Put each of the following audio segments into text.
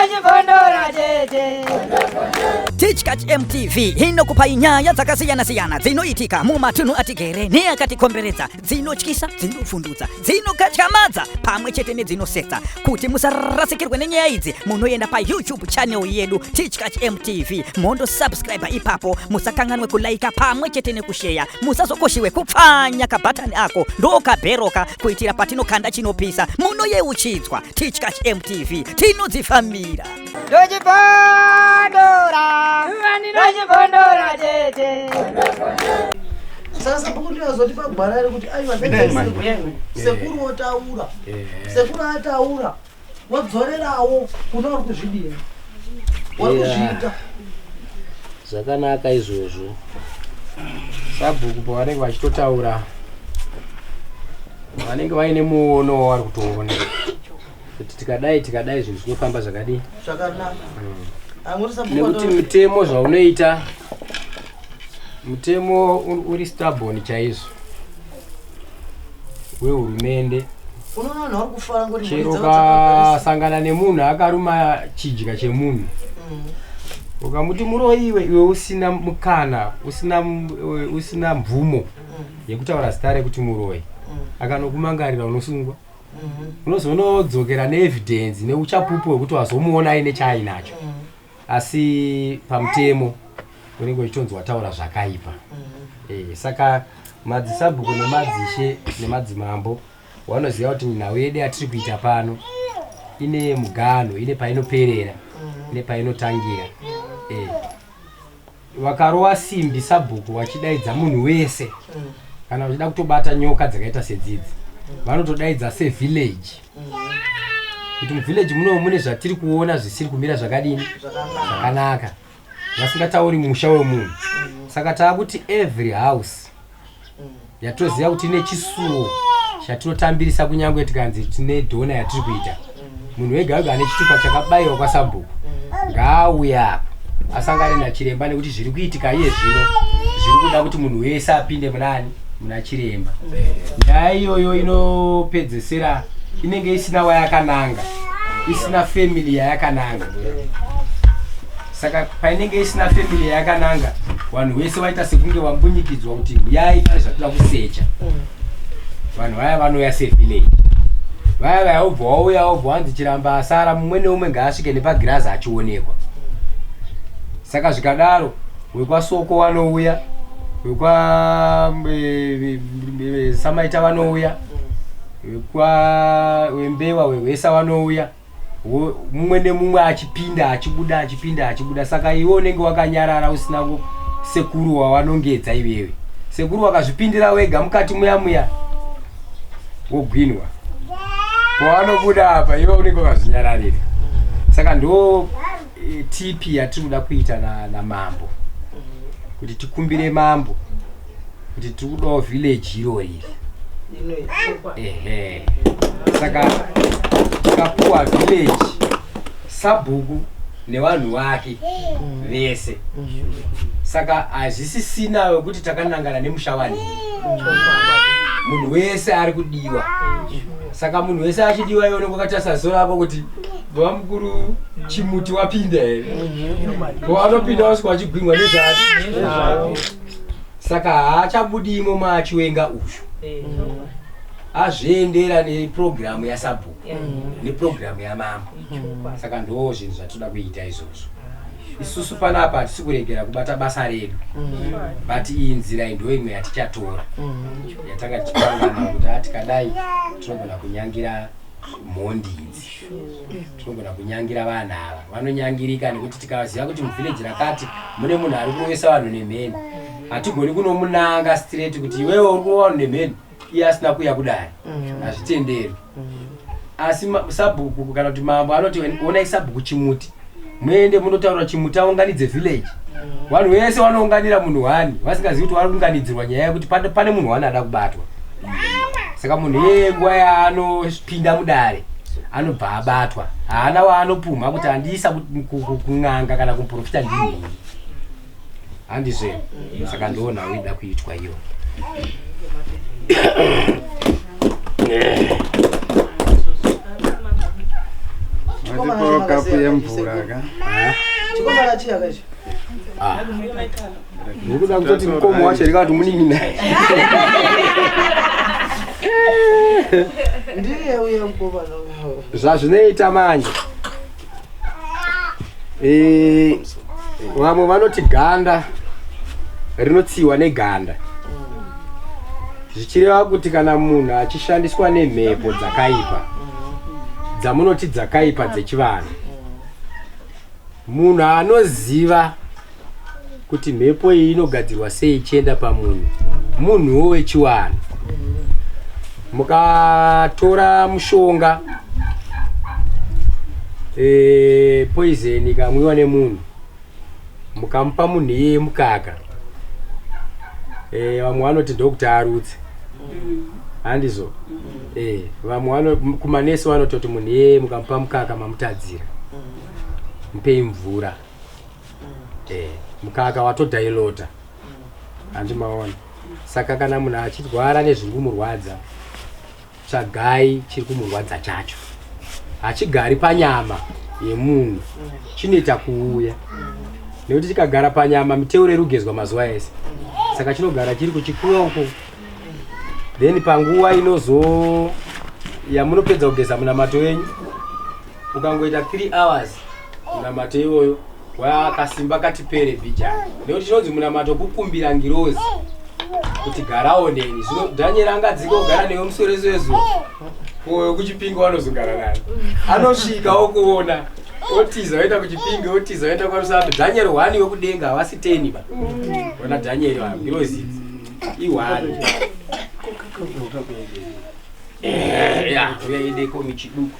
Ndochibondora chete. Tichkach MTV inokupai nyaya dzakasiyana-siyana dzinoitika mumatunhu atigere neakatikomberedza, dzinotyisa, dzinovhundutsa, dzinokatyamadza pamwe chete nedzinosetsa. Kuti musarasikirwe nenyaya idzi, munoenda paYouTube channel yedu Tichkach MTV mondosubscribe ipapo. Musakanganwe kulaika pamwe chete nekusheya. Musazokoshiwe kupfanya kabhatani ako ndokabheroka kuitira patinokanda chinopisa munoyeuchidzwa. Tichkach MTV tinodzifambira. Ndochibondora. Ndochibondora chete. Sasa pakuti pagwara rekuti aiwa, sekuru wotaura, sekuru ataura, wodzorerawo kuna uri kuzvidini, uri kuzviita. Zvakanaka izvozvo. Sabhuku pavanenge vachitotaura, vanenge vaine muono wavari kutoona kuti tikadai, tikadai, zvinhu zvinofamba zvakadii. Zvakanaka. Angoti sabhuku Nekuti mutemo zvaunoita, mutemo uri stubborn chaizvo wehurumende. Unoona vanhu vari kufara ngoti Chero mhuri dzavo dzakagarisa. ukasangana nemunhu akaruma chidya chemunhu, ukamuti muroyiwe, iwe usina mukana, usina mvumo yekutaura zita rekuti muroyi, akanokumangarira, unosungwa. Unozonodzokera neevidence neuchapupu hwekuti wazomuona aine chaainacho, asi pamutemo unenge uchitonzi wataura zvakaipa. Saka madzisabhuku nemadzishe nemadzimambo vanoziva kuti nhau yedu yatiri kuita pano ine muganho, ine painoperera, ine painotangira. Vakarova simbi sabhuku vachidaidza munhu wese, kana vachida kutobata nyoka dzakaita sedzidzi, vanotodaidza sevillage kuti muvillage muno mune zvatiri kuona zvisiri kumira zvakadini, zvakanaka, vasingatauri musha wemunhu. Saka taakuti every house yatoziva kuti ine chisuwo chatinotambirisa, kunyange tikanzi tine donor yatiri kuita, munhu wega wega ane chitupa chakabayiwa kwasabhuku ngaauye apo asangane nachiremba, nekuti zviri kuitika iye zvino zviri kuda kuti munhu wese apinde munani, muna chiremba. Nyaya iyoyo inopedzesera inenge isina wayakananga, isina family yayakananga. Saka painenge isina family yayakananga, vanhu vese vaita sekunge vambunyikidzwa kuti uyai, pane zvatoda kusecha. Vanhu vaya vanouya sevillage, vaya vaya wobva wauya, wobva wanzi chiramba asara mumwe neumwe ngaasvike nepagirazi achionekwa. Saka zvikadaro, wekwasoko vanouya, wekwa samaita vanouya, wekwa wembewa, wehwesa vanouya, mumwe nemumwe achipinda, achibuda, achipinda, achibuda. Saka iwe unenge wakanyarara usina sekuru wawanongedza iwewe. Sekuru wakazvipindira wega mukati muya muya, wogwinwa. Pawanobuda apa, iwe unenge wakazvinyararira. Saka ndo tp yatiri kuda kuita namambo, kuti tikumbire mambo kuti tiri kudawo village irori. Ehe, saka tikapuwa village, sabhuku nevanhu vake vese, saka hazvisisina wekuti takanangana nemusha wanini. Munhu wese ari kudiwa. Saka munhu wese achidiwa, iwe unenge wakatarisa ziso rako kuti baba mukuru chimuti wapinda here. Wanopinda, wasvika wachigwingwa nezvake, saka haachabudimo maachiwenga uyu azviendera nepurogiramu yasabhuku nepurogiramu yamambo. Saka ndo zvinhu zvatoda kuita izvozvo. Isusu panapa hatisi kuregera kubata basa redu, but iyi nzira iyi ndo imwe yatichatora, yatanga tichipangana kuti a tikadai tinogona kunyangira mhondi idzi, tinogona kunyangira vanhu ava vanonyangirika, nekuti tikaziva kuti muvhileji rakati mune munhu ari kurovesa vanhu nemheni, hatigoni kunomunanga straight kuti iwewe uri kurova vanhu nemheni, iye asina kuuya kudare. Hazvitenderwi. Asi sabhuku kana kuti mambo anoti, "Onai sabhuku chimuti, muende munotaura chimuti aunganidze village." Vanhu vese vanounganira munhu wani, vasingazivi kuti vari kuunganidzirwa nyaya yekuti pane munhu wani ada kubatwa. Saka munhu iyeye nguva yaanopinda mudare anobva abatwa, haana waanopumha kuti andiisa kun'anga kana kumuprofita ndini, handizve? Saka ndo nhau ida kuitwa iyo. Chikomana kapu yemvura ka. Chikomana chiya kachi. Ah. Ndikuda kutoti mukomo wacho rikati munin'ina. Ndiye uye mukomana. Zvazvinoita manje. Eh, vamwe vanoti ganda rinotsiwa neganda. Zvichireva kuti kana munhu achishandiswa nemhepo dzakaipa dzamunoti dzakaipa dzechivanhu munhu anoziva kuti mhepo iyi inogadzirwa sei ichienda pamunhu munhuwo wechivanhu mukatora mushonga e, poison ikamwiwa nemunhu mukamupa munhu iyeye mukaka eh, vamwe vanoti ndokuti arutse handizvo eh, vamwe kumanesi vanototi munhu iyeye mukamupa mukaka mamutadzira mupei mvura eh, mukaka watodhailota handi maona saka kana munhu achirwara nezviri kumurwadza Tsvagai chiri kumurwadza chacho. Hachigari panyama yemunhu. Chinoita kuuya. Nekuti chikagara panyama miteuro iri kugezwa mazuva ese. Saka chinogara chiri kuchikuwa uko. Then panguva inozo yamunopedza kugeza munamato wenyu ukangoita 3 hours munamato iwoyo wakasimba katipere bhijana nekuti chinonzi munamato kukumbira ngirozi kuti garawo neni zvino dhanieri angadzika kugara newe musoro sezuva koyo kuchipinge wanozogara naye anosvika okuona otiza oenda kuchipinge otiza oenda kwarusape dhanieri hwani wekudenga havasi teni ba ona dhanieri va ngirozi idzi ihwani ya uyaende komichiduku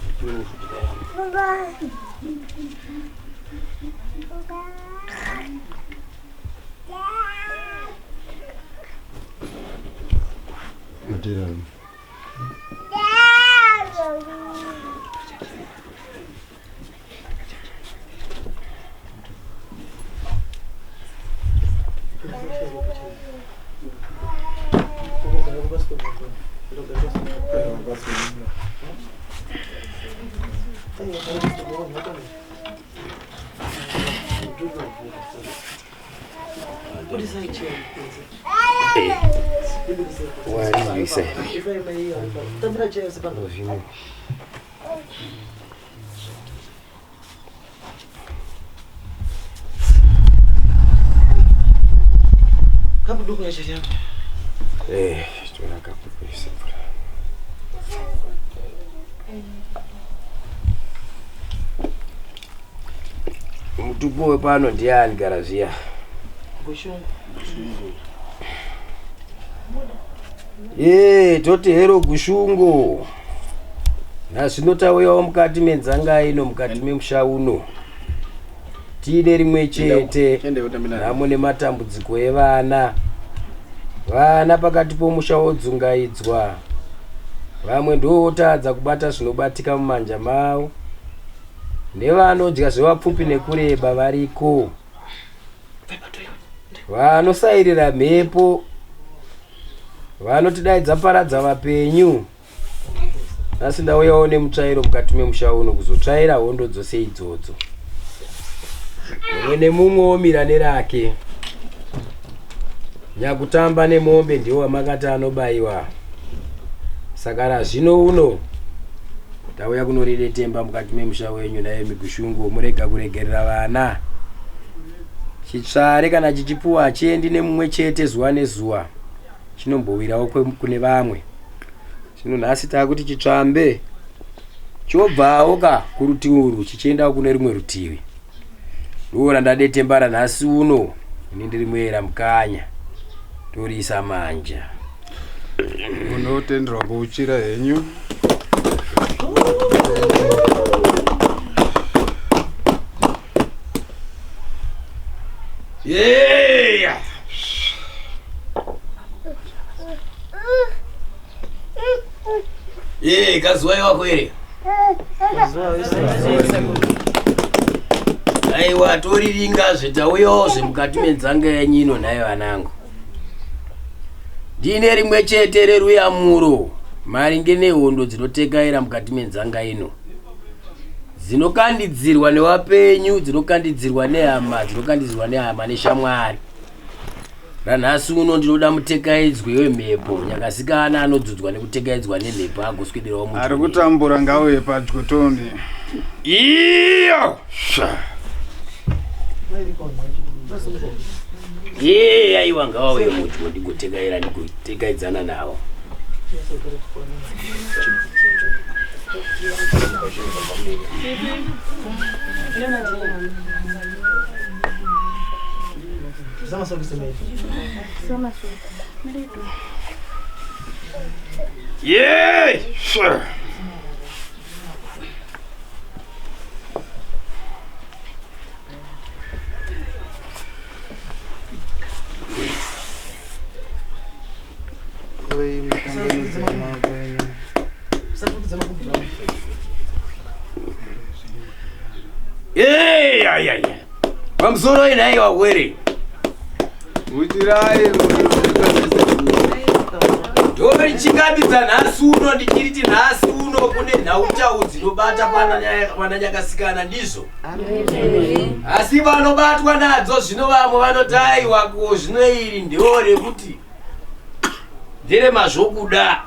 Eh, tora kapu kuisa mvura. Mutupo wepano ndiani gara zviya? Ye, toti hero gushungo. Nazvino tauyawo mukati menzanga ino mukati memusha uno. Tiine rimwe chete nhamo nematambudziko evana. Vana pakati pomusha wodzungaidzwa. Vamwe ndowotadza kubata zvinobatika mumanja mavo. Nevanodya zvevapfupi nekureba variko. Vanosairira mhepo vanotidaidza paradza vapenyu. Nhasi ndauyawo nemutsvairo mukati memusha uno kuzotsvaira hondo dzose idzodzo. Mumwe nemumwe omira nerake. Nyakutamba nemombe ndiwo wamakati anobaiwa. Saka razvino uno tauya kunoridetemba mukati memusha wenyu naye migushungu murega kuregerera vana. Chitsvare kana chichipuwa hachiendi nemumwe chete zuva nezuva. Chinombowirawo kune vamwe. Zvino nhasi taakuti chitsvambe chobvawo ka kurutivi urwu chichiendawo kune rumwe rutivi. Ndiwo randadetemba ranhasi uno. Ini ndiri muera mukanya. Torisa manja. Munotenderwa kuuchira henyu. Yeah! Ee, kazuva wako here? Aiwa, toriringazve tauyawozve mukati menzanga yenyu ino nhai vanangu. Ndine rimwe chete reruyamuro maringe nehondo dzinotekaira mukati menzanga ino. Dzinokandidzirwa newapenyu, dzinokandidzirwa nehama, dzinokandidzirwa nehama neshamwari. Ranhasi uno ndinoda mutekaidzwe wemhepo, nyakasikana anodzodzwa nekutekaidzwa nemhepo agoswederawo mudyo. Ari kutambura ngauye padyo Tony. Iyo! Yee, aiwa ngavauye mudyo ndigotekaira ndigotekaidzana navo. Yee! Pamusoro inhai wagwere. Uchirai Ndorichingambidza nhasi uno ndichiriti nhasi uno kune nhauchau dzinobata pana nyakasikana ndizvo. Asi vanobatwa nadzo zvino vamwe vanoti aiwa ko zvino iri ndiwo rekuti ndere mazvokuda.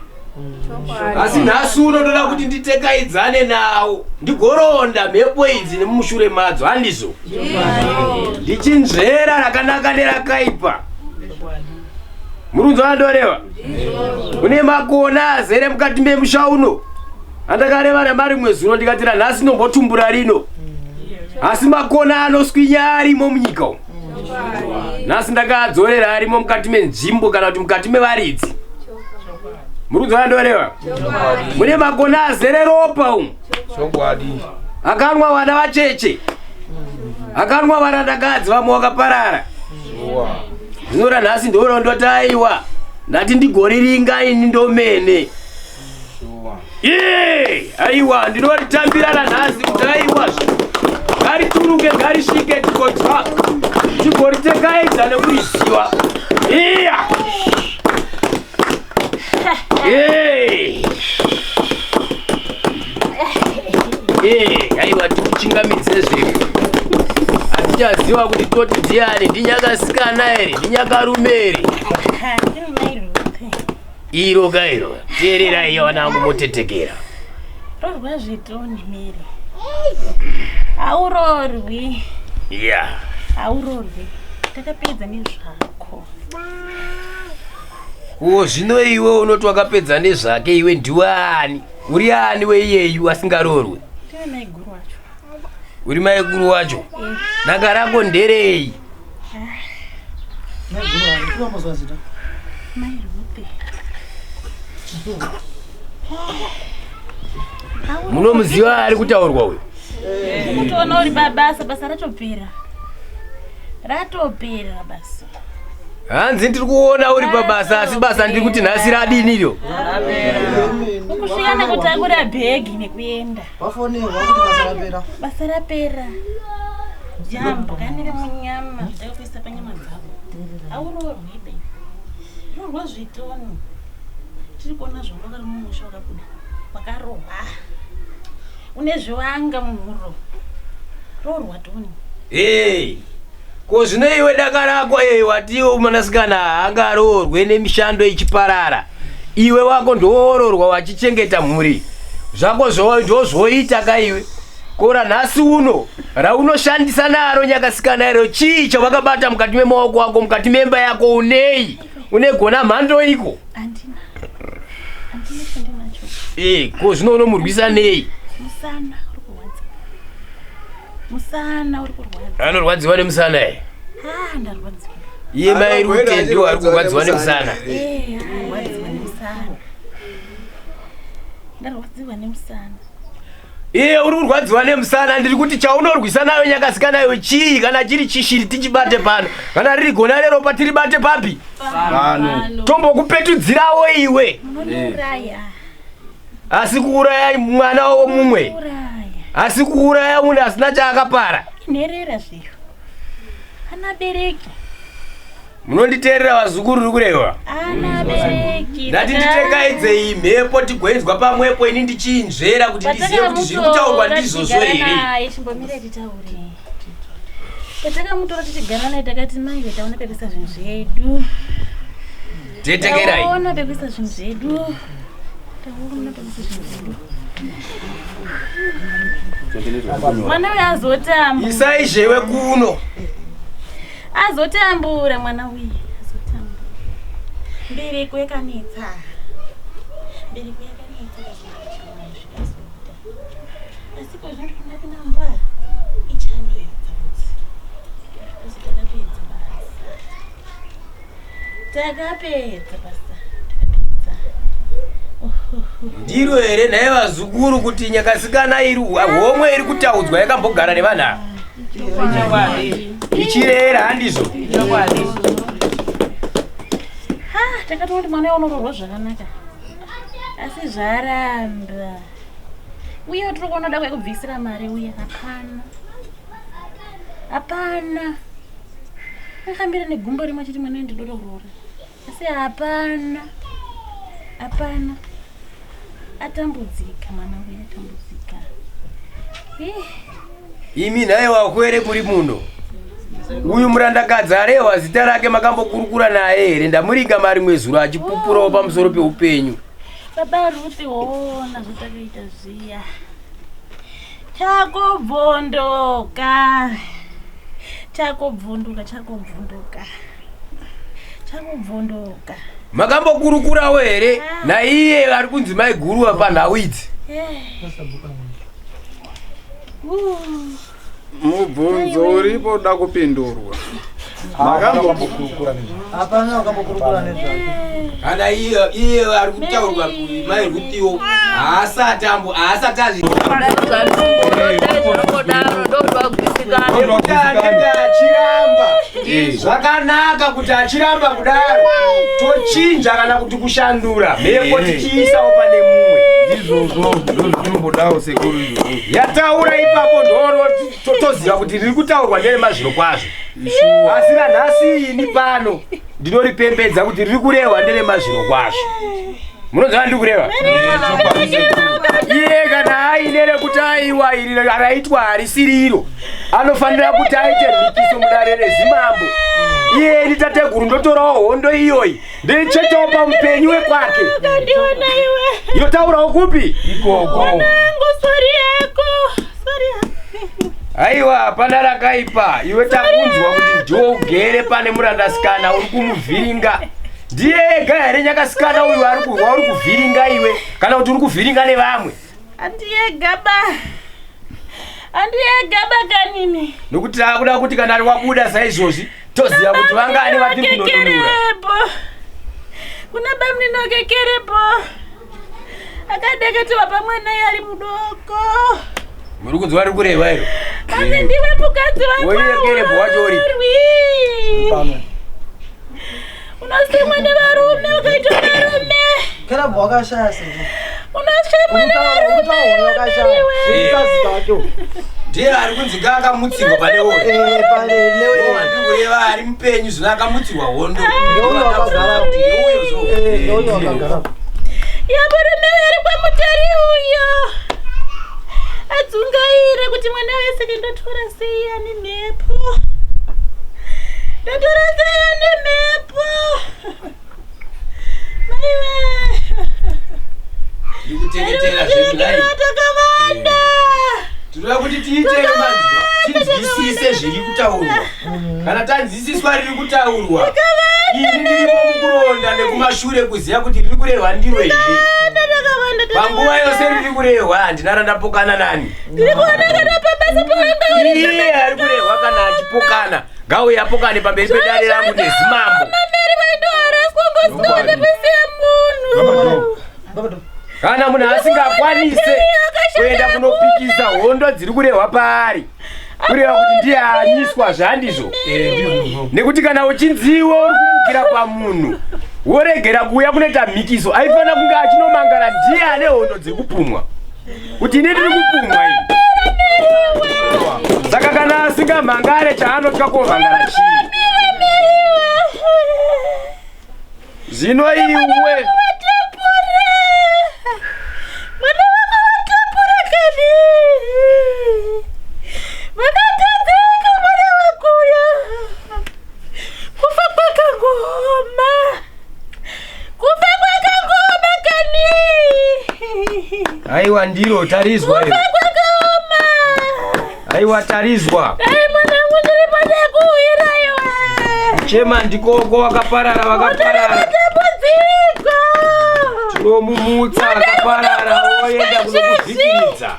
Asi nhasi uno ndoda kuti nditekaidzane nawo ndigoronda mhepo idzi nemumushure madzo handizvo. Ndichinzvera rakanaka nerakaipa. Murunzo andoreva kune makona azere mukati memusha uno andakareva namarimwe zuro ndikati ranhasi nombotumbura rino asi makona anoswinya arimo munyika umu nhasi ndakaadzorera arimo mukati menzvimbo kana kuti mukati mevaridzi murunzo andoreva mune makona azere ropa umu akanwa vana vacheche akanwa varandakadzi vamwe vakaparara zvino ranhasi ndorondoti aiwa ndati ndigoriringa ini ndomene Yee! Aiwa ndinoritambira ranhasi kuti aiwa ngarituruke ngarisvike tigodya tigoritegaidza nekuriziva iya Hey! Hey, aiwa tikuchingamidze zvedu hatichaziva kuti toti ndiani ndinyakasikana here ndinyakarume here iro ka iro teererai iyo vanangu motetekera rorwa zvitoni miri haurorwi ya haurorwi takapedza nezvako ko zvino iwe unoti wakapedza nezvake iwe ndiwe ani uri ani weiyeyu asingarorwe ndiwe maiguru wacho uri maiguru wacho daka rako nderei mai rupe munomuziva ari kutaurwa uyu kutoona uri pabasa basa ratopera ratopera basa hanzi ndiri kuona uri pabasa asi basa ndiri kuti nhasi radini iro ukusvika nekutakura bhegi nekuenda Wafonerwa kuti basa rapera. basa rapera jambo kanire munyama zvitakakuisa panyama dzako aurorwi be rorwa zvitoni tiri kuona zvaunokari mumusha wakabuda wakarohwa une zviwanga muhuro rorwa toni Hey, ko zvino iwe daka rako ei watiwo mwanasikana haangaroorwe nemishando ichiparara iwe wako ndowororwa wachichengeta mhuri zvako ndozvoita ka iwe kora nhasi uno raunoshandisa naro nyakasikana iro chii chawakabata mukati memaoko ako mukati memba yako unei une gona mhando iko handina handina chandinacho Eh, ko zvino unomurwisa nei musana uri kurwadza musana uri kurwadza anorwadziwa nemusana e ha ndarwadziwa iye mai rute ndiwo ari kurwadziwa nemusana Eh, ndarwadziwa nemusana ndarwadziwa nemusana iye uri kurwadziwa nemusana ndiri kuti chaunorwisa nayo nyakasikana iwe chii kana chiri chishiri tichibate pano kana riri gona reropa tiribate papi Pano. tombokupetudzirawo iwe munondiuraya asi kuuraya mwana womumwe uraya asi kuuraya munhu asina chaakapara inherera zviyo ana bereki Munonditeerera vazukuru ri kureva? Ana bereki. Ndati nditekaidzei mhepo tigoinzwa pamwepo ini ndichiinzvera kuti ndizive kuti zviri kutaurwa ndizvozvo here. Naye chimbomira titaure. Patakamutora tichigara naye takati maiwe taona pekuisa zvinhu zvedu. Tetekerai. Taona pekuisa zvinhu zvedu. Taona pekuisa zvinhu zvedu. Mwana uyu azotambura. Isai zvewe kuno. Azotambura mwana uyu. Azotambura. Mbereko yakanetsa. Mbereko yakanetsa kazvikazoita. Asi kozvino ndapinda mumba ichanetsa futi. Asi takapedza basa. Takapedza basa. Takapedza. Ndiro here nhai vazukuru kuti nyakasikana iri homwe iri kutaudzwa yakambogara nevanhu ava? Ichirera handizvo? Ha, takatoona kuti mwana uyu unoroorwa zvakanaka. Asi zvaramba. Uye tiri kuona da kwekubvisira mari uye hapana. Hapana. Akambira negumbo rimwe achiti mwana uyu ndinoda kuroora. Asi hapana. Hapana. Atambudzika mwana uyu atambudzika. Eh. Imi nhai wakwere kuri muno. Uyu murandakadzi arehwa zita rake makambokurukura naye here? Ndamuriga marimwe zuro achipupurawo pamusoro peupenyu. Baba Ruth hona zvatakaita zviya. Chakubvunduka. Chakubvunduka, chakubvunduka. Chakubvunduka. Makambokurukurawo here naiye ari kunzi mai guru panhau idzi? Mubvunzo uripo uda kupindurwa. Makambokurukura Hapana wakambokurukura nezvake. Kana iye iye ari kutaurwa mai Ruthiwo haasati ambo haasati azvi nekuti anenge achiramba zvakanaka kuti achiramba kudaro tochinja kana kuti kushandura mhepo tichiisawo pane mumwe. Ndizvozvo ndozvinombodawo sekuru izvozvo. Yataura ipapo ndoro totoziva kuti riri kutaurwa nderemazviro kwazvo. Asi ranhasi ini pano ndinoripembedza kuti riri kurehwa nderemazviro kwazvo. Munonzwa ndiri kureva? Iye kana aine rekuti aiwa iri raitwa harisiriro, anofanira kuti aite mhikiso mudare rezimambo. Iye ini tateguru ndotorawo hondo iyoyi ndeichetawo pamupenyu wekwake. Ukandiona iwe. Yotaurawo kupi? Ikoko. Mwanangu, sori yako. Sori yako. Aiwa, hapana rakaipa. Iwe takunzwa kuti ndiwo ugere pane murandasikana uri kumuvhiringa. Ndiye ega here nyakasikana uyu ari kurwa uri kuvhiringa iwe kana kuti uri kuvhiringa nevamwe? Andiye gaba. Andiye gaba kanini. Nokuti takuda kuti kana wabuda saizvozvi toziva kuti vangani vatiri kunodunura. Kekerepo. Kuna bamnino kekerepo. Akadeketiwa pamwana iye ari mudoko. Muri kunzwa riri kureva iro? Asi ndiwe mukadzi Woiye kerepo wacho uri. Pamwe. Unosemwa nevarume ukaitwa varume. Kerabho wakashaya sekuru. Unosemwa nevarume. Utaura wakashaya. Zita wake uyu. Ndiye ari kunzi ngaakamutsirwa pane uyu. Eh, pane newe. Ndiri kureva ari mupenyu zvino akamutsirwa hondo. Ndeuyo wakagara. Ndeuyo zvo. Eh, ndeuyo wakagara. Ya murume uyo ari kwamutari uyo. Adzungaira kuti mwana wese ndotora sei ane mhepo. Ndotora sei ane mhepo. Maiwe. Ndikuteketera zvedu nhai. Takawanda. Tinoda kuti tiite manzwa tinzwisise zviri kutaurwa. Kana tanzwisiswa riri kutaurwa, ini ndiripo mukuronda nekumashure kuziva kuti riri kurehwa ndiro here. Takawanda. Panguva yose riri kurehwa handina randapokana nani. Ndiri kuona kana pabasa pawanga uri. Iye ari kurehwa kana achipokana ngauye apokane pamberi pedare rangu nezimambo. Mameri vaindoharaswa ngosingaone kusiya munhu. Kana munhu asingakwanise kuenda kunopikisa hondo dziri kurehwa paari, kureva kuti ndiye anyiswa zvandizvo. Nekuti kana uchinziwo uri kumukira pamunhu woregera kuuya kunoita mhikiso, aifanira kunge achinomangara ndiye ane hondo dziri kupumwa kuti ini ndiri kupumwa ini. Saka kana asingamhangare chaanotya komhangara chii? Zvino iwe Watapura. Mwana wangu watapura kani. Vakatadzeka mwana wangu uyo. Kufa kwakangoma. Kufa kwakangoma kani. Aiwa, ndiro tarizwa iro. Kufa kwakaoma. Aiwa, tarizwa. Dai mwanangu ndiri padakuwira iwe. Chema ndikoko, wakaparara, wakaparara. Matambudziko. Tinomumutsa akaparara oenda kunokuvhikiridza.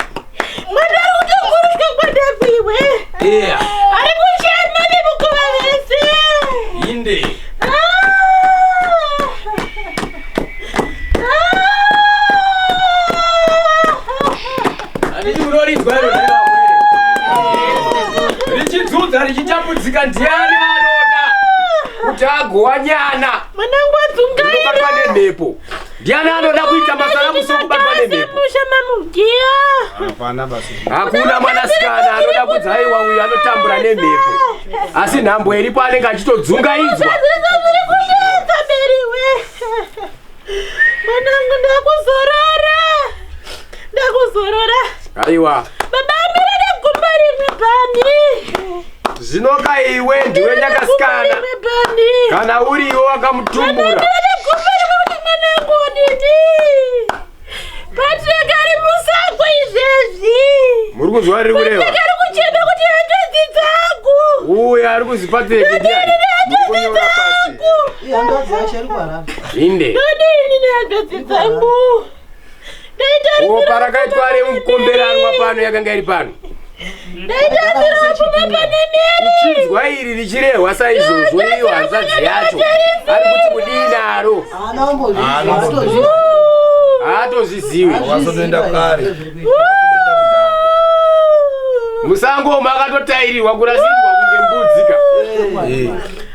Mwana ari kutongurushwa kwadakuiwe. Iya. Ari kuchema nemukova vese. Inde. Handiti munoridzwa iro ndevamwere richidzudza richitambudzika? Ndiani anoda kuti agowa nyana Mwanangu adzungaira. inobatwa nemhepo? Ndiani anoda kuita masaramusi okubatwa nemhepo? Musha mamugiya. Hapana basi. Hakuna mwanasikana anoda kudzaiwa uyu anotambura nemhepo, asi nhambo iripo anenge achitodzungaidzwa. Zvese zviri kunetsa beriwe. Mwanangu, ndakuzorora. Ndakuzorora. Aiwa. Baba amira negumba rimwe bani. Zvinoka iwe ndiwe nyakasikana. Rimwe bani. Kana uri iwe wakamutumbura. Amira negumba rimwe kuti mwanangu odidi. Patrick ari musango izvezvi. Muri kunzwa riri kureva? Patrick ari kuchema kuti hanzvadzi dzangu. Uyo ari kuzi Patrick ndiani? Kunyora pasi. Ihanzvadzi yacho iri kuHarare. Inde. Ndodini nehanzvadzi dzangu? Ropa rakaitwa remukomberanwa pano yakanga iri pano. Ndaitarisirwa puma pane meri. Chinzwa iri richirehwa saizvozvo, iyo hanzvadzi yacho ari kuti kudii naro? Haana kumbozvizwa. Haatozvizivi. Wazotoenda kare. Musango umu akatotairirwa kurasirirwa kunge mbudzika.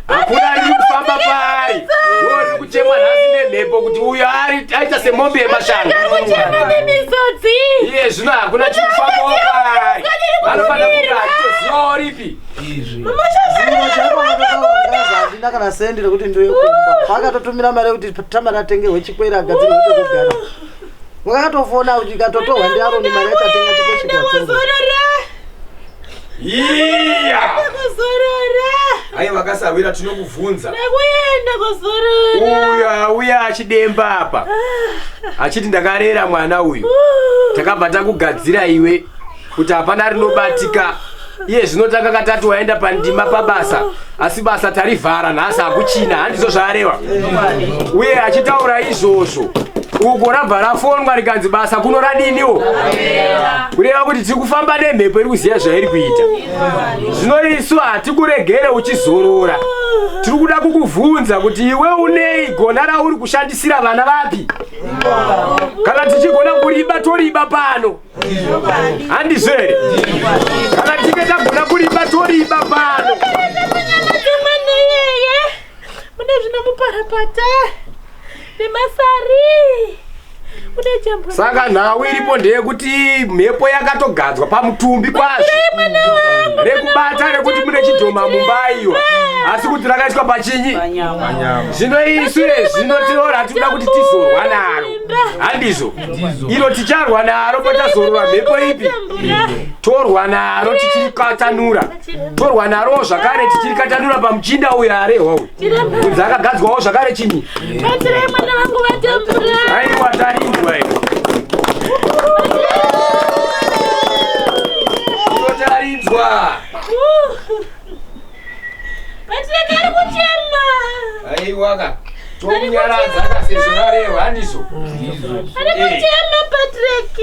Hakuna riri kufamba paari. Ndo riri kuchemwa nhasi nemhepo kuti uyo ari aita semombe yemashanga. Kuchema nemisodzi. Iye zvino hakuna chiri kufambawo paari, anofanira kunge achitozivawo ripi. Zuro chaipo vakataura, handina kana sendi rekuti ndiuye kumba. Paakatotumira mari yekuti Tamara atengerwe chikwere agadzirwe pekugara, wakatofona kuti ikatotorwa ndiAroni mari yachatenga chikwe chikatsorwa. Ndakuzorora. Iya. Ndakuzorora. Aiwa, kasawira, tinokubvunza. Ndakuenda kuzorora. Uyo auya achidemba apa achiti ndakarera mwana uyu, takabva takugadzira iwe kuti hapana rinobatika. Iye zvino tanga katatu waenda pandima pabasa, asi basa tarivhara nhasi, hakuchina. Handizvo zvaareva? Uye achitaura izvozvo, uko rabva rafonwa rikanzi basa kuno radiniwo, kureva kuti tiri kufamba nemhepo iri kuziva zvairi kuita. Zvino isu hatikuregere uchizorora, tiri kuda kukuvhunza kuti iwe unei gona rauri kushandisira vana vapi? Kana tichigona kuriba, toriba pano, handizvo here? Kana tichinge tagona kuriba, toriba pano. Munyama dzemwana iyeye mune zvinomuparapata nemasari, mune jambwa. Saka nhau iripo ndeyekuti mhepo yakatogadzwa pamutumbi kwazvo rekubata, rekuti mune chidhoma mumba iwa, asi kuti rakaiswa pachinyi? Zvino isu zvino tiora tinoda kuti tizorwa naro, handizvo? Iro ticharwa naro patazorora mhepo ipi? Torwa naro tichirikatanura, torwa naro zvakare tichirikatanura pamuchinda uyo arehwa uyu kunzi akagadzwawo zvakare chinyi. Batsirai mwana wangu, vatambura. Aiwa, tarinzwa iyo, iro tarinzwa. Patrick ari kuchema. Aiwaka, tomunyaradza akasezvo rarehwa, handizvo? Ari kuchema Patrick.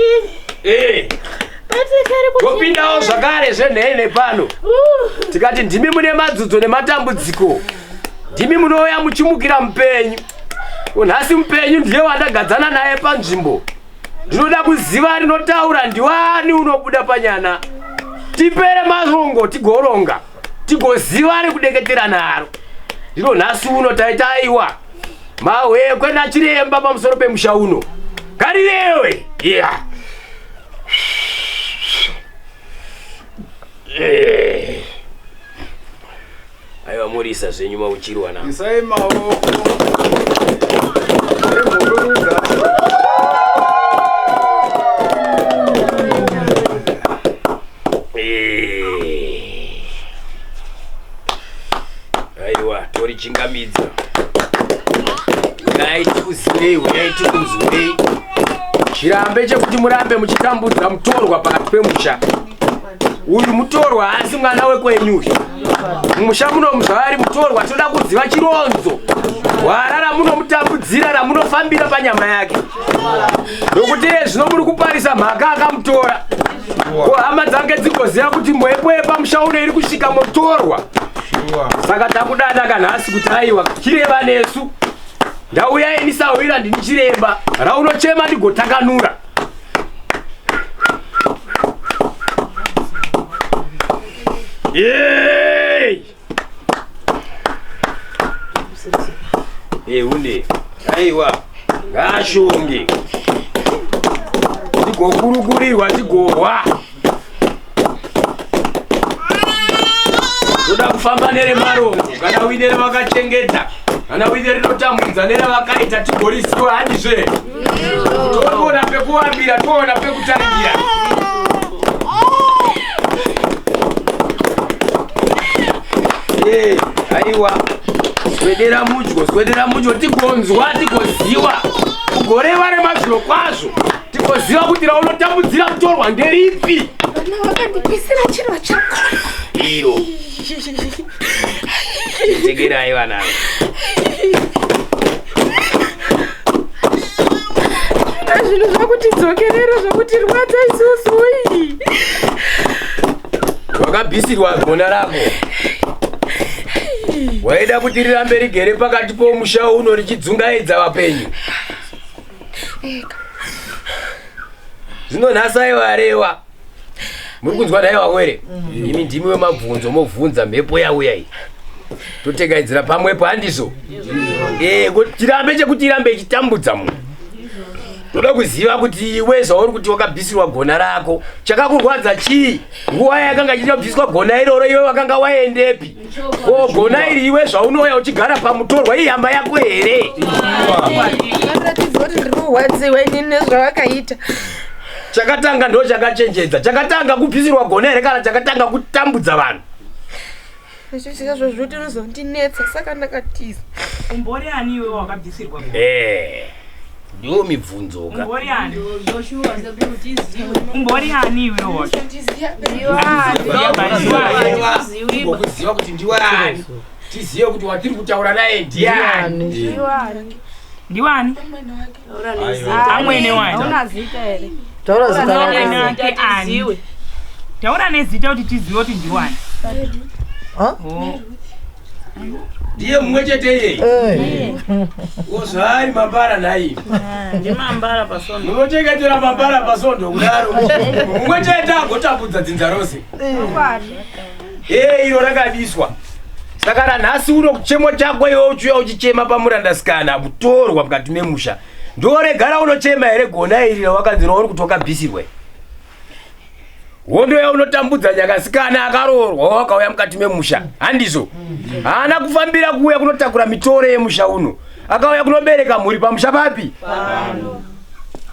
Patrick ari kuchema. Topindawo zvakare zvenhene pano, tikati ndimi mune madzudzo nematambudziko, ndimi munouya muchimukira mupenyu. Nhasi mupenyu ndiye wandagadzana naye panzvimbo. Ndinoda kuziva rinotaura ndiwani unobuda panyana, tipere marongo, tigoronga, tigoziva rekudeketera naro. Ndino nhasi uno taita aiwa mahwekwe nachiremba pamusoro pemusha uno ngarirewe. Yeah. Aiwa, murisa zvenyu mauchirwa na Isai maoko. Changamidza. Uyai tikuzivei, uyai tikunzwei. Chirambe chekuti murambe muchitambudza mutorwa pakati pemusha. Uyu mutorwa haasi mwana wekwenyu uyu. Mumusha muno zvaari mutorwa toda kuziva chironzo. Gwara ramunomutambudzira ramunofambira panyama yake. Nokuti iye zvino muri kuparisa mhaka akamutora. Ko hama dzange dzigoziva kuti mhepo yepamusha uno iri kusvika motorwa. Saka takudana kanhasi kuti aiwa chireva nesu. Ndauya ini sahwira ndini chiremba. Raunochema ndigotakanura. Yey! Une. Aiwa. Ngashonge. Tigokurukurirwa tigohwa. Toda kufamba neremarongo kana uine ravakachengeta kana uine rinotambudza neravakaita tigorisiwa handizve. Toona pekuwambira toona pekutangira. Eh, aiwa swedera mudyo swedera mudyo tigonzwa tigoziwa kugoreva remazviro kwazvo tigoziva kuti raunotambudzira mutorwa nderipi. Vana vakandipisira chiro chako. Iro tegerai vana Zvinhu zvakutidzokerera zvakutirwadza isusu. Wakabvisirwa gona rako waida kuti rirambe rigere pakati pomusha uno richidzungaidza vapenyu. Zvino nhasi aiwa arewa muri kunzwa nhai wakwere imi ndimi wemabvunzo mobvunza mhepo yauya iyi totekaidzira pamwepo handizvo. Chirambe chekuti irambe ichitambudza munhu. Toda kuziva kuti iwe zvauri kuti wakabvisirwa gona rako chakakurwadza chii? Nguva yakanga ichitobviswa gona iroro iwe wakanga waendepi? Ko gona iri iwe zvaunouya uchigara pamutorwa ihama yako here? Vanoratidza kuti ndiri kurwadziwa inini nezvavakaita. Chakatanga ndo chakachenjedza. Chakatanga kubvisirwa gona here kana chakatanga kutambudza vanhu? Izvi zvozvo tinozondinetsa saka ndakatiza. Umbori ani iwe wakabvisirwa gona? Ndiwo mibvunzo ka. Umbori ani? Umbori ani iwe wacho? Kuziva kuti ndiwani. Tizive kuti watiri kutaura naye ndiani. Ndiwani? Amwene wani? Taura zita rako. Amwene wake ani? Taura nezita kuti tizive kuti ndiwani. Ha? Oh. Ndiye mumwe chete iyeye. Eh. Zvaari mambara nhai. Ndimambara pasondo. Munochengetera mambara pasondo kudaro. Mumwe chete agotambudza dzinza rose. Iro rakabiswa. Saka ranhasi uno kuchemo chako iwe uchiuya uchichema pamurandasikana mutorwa mukati memusha. Ndoregara unochema here gona iri rawakanzi rauri kuti wakabvisirwa? Hondo yaunotambudza nyakasikana akaroorwa wakauya mukati memusha. Handizvo? Haana kufambira kuuya kunotakura mitoro yemusha uno. Akauya kunobereka mhuri pamusha papi?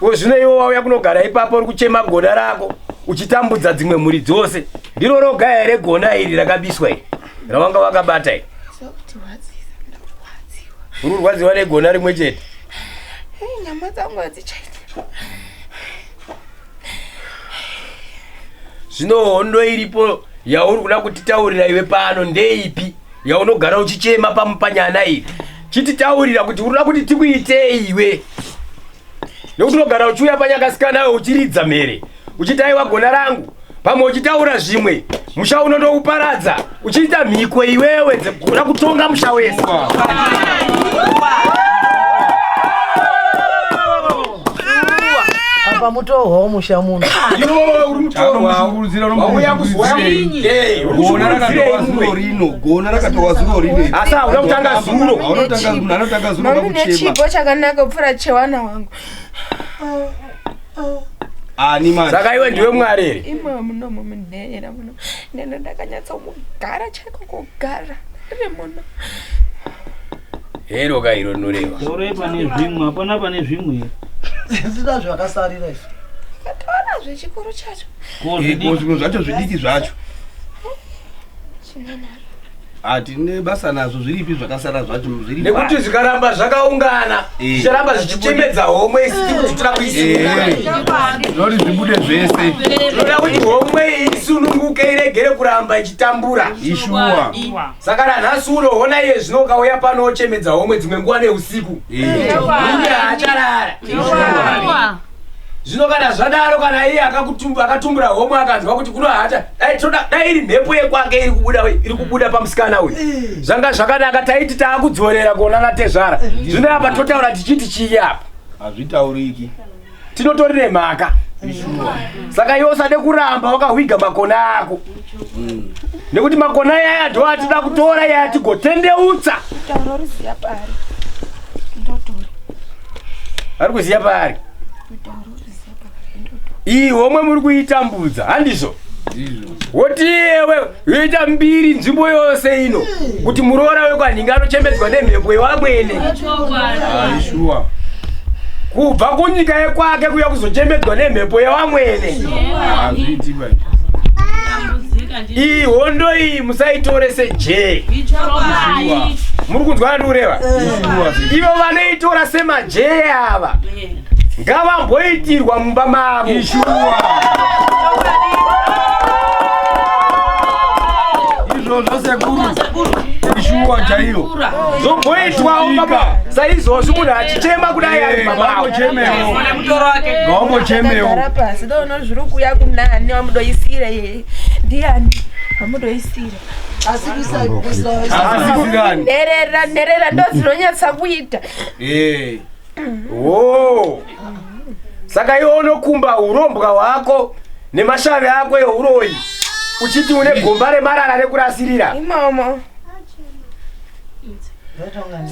Ko zvino iwe wauya kunogara ipapo uri kuchema gona rako uchitambudza dzimwe mhuri dzose. Ndiro roga here gona iri rakabiswa iri rawanga wakabata iri? Uri kurwadziwa negona rimwe chete. Nyama dzangu hadzichaita. Zvino hondo iripo yauri kuda kutitaurira iwe pano ndeipi yaunogara uchichema pamupanyana iri? Chititaurira kuti uri kuda kuti tikuitei iwe. Nekuti unogara uchiuya panyakasikana iwe uchiridza mhere uchiti aiwa gona rangu, pamwe uchitaura zvimwe musha unondouparadza uchiita mhiko iwewe dzekuda kutonga musha wese. Apa mutorwa womusha muno. Iwe uri mutorwa. Wauya kuzouya. Gona rakatowa zuro rino, gona rakatowa zuro rino. Asi hauna kutanga zuro. Haunotanga munhu anotanga zuro Mami pakuchema. nechipo chakanaka kupfuura chewana wangu. Ani manje? Saka iwe ndiwe Mwari here? Imo munomu munherera muno. Neno ndakanyatsomugara chaiko kugara. Ndiri muno. Hero ka iro rinoreva. Taurai pane zvimwe, hapana pane zvimwe here? Zvisina zvakasarira izvi. Ndakatora zvechikuru chacho. Ko Ko zvidiki zvimwe zvacho zvidiki zvacho. Chinanaro. Hatine basa nazvo, zviripi zvakasara zvacho zviri Nekuti zvikaramba zvakaungana, zvicharamba zvichichemedza homwe isiti kuti toda kuisunungura. Zvoti zvibude zvese. Toda kuti homwe isununguke, iregere kuramba ichitambura. Ishuwa. Saka nanhasi uno, hona iye zvino ukauya pano ochemedza homwe, dzimwe nguva neusiku murume haacharara. Zvino kana zvadaro, kana iye akatumbura homwe akanzwa kuti kuno hacha, dai toda dai iri mhepo yekwake iri kubuda, iri kubuda pamusikana uyu, zvanga zvakanaka, taiti taakudzorera kuona natezvara. Zvino apa totaura tichiti chii apa? Hazvitauriki. Tinotorire mhaka. Saka iwe usade kuramba wakahwiga makona ako, nekuti makona yaya ndo atida kutora yaya tigotendeutsa. Taura ruziya pari ndotori. Ari kuziya paari. Kutaura ruziya pari ndotori. Iyi homwe muri kuitambudza, handizvo? Woti iyewe yoita mbiri nzvimbo yose ino kuti muroora wekwanhingi anochembedzwa nemhepo yewamwene. Ishuwa. Kubva kunyika yekwake kuya kuzochembedzwa nemhepo yewamwene. Hazviiti bai. Iyi hondo iyi musaitore sejee. Muri kunzwa ndikureva? Ivo vanoitora semajee ava ngavamboitirwa mumba mavo. Ishuwa. Izvozvo sekuru, ishuwa chaiyo. Zomboitwawo baba, saizvozvi munhu achichema kudai ari mumba mavo. Ngaumbochemewo. Gara pasi, dono zviri kuuya kunani wamudoisira yeye ndiani wamudoisira? Asi kuisa Asisirani. Nherera, nherera ndo dzinonyatsa kuita. Wo, saka iwe unokumba urombwa hwako nemashavi ako euroyi uchiti une gomba remarara rekurasirira. Imomo.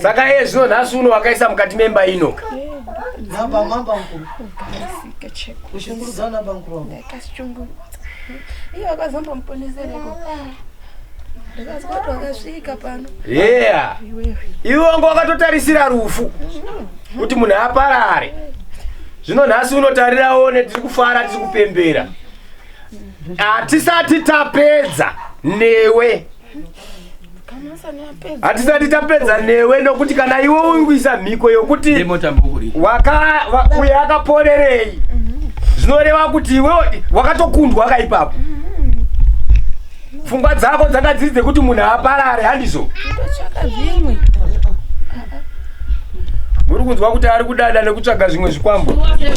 Saka iye zvino nhasi uno wakaisa mukati memba ino. Namba mamba mukuru. Sika cheko. Kushungurudzana namba mukuru wangu. Ndakashungurudza iye wakazombomuponesereko, ndakazwa kuti wakasvika pano. Yeah, iwe wanga wakatotarisira rufu kuti munhu aparare. Zvino nhasi unotarirawo netiri kufara, tiri kupembera, hatisati tapedza newe. Kana asani apedza. Hatisati tapedza newe, nokuti kana iwe uri kuisa mhiko yokuti uyo akaporerei, zvinoreva kuti iwe wakatokundwa kaipapo. Pfungwa dzako dzanga dziri dzekuti munhu aparare, handizvo? Ndotsvaka zvimwe. Muri kunzwa kuti ari kudada nekutsvaga zvimwe zvikwambo? Eh?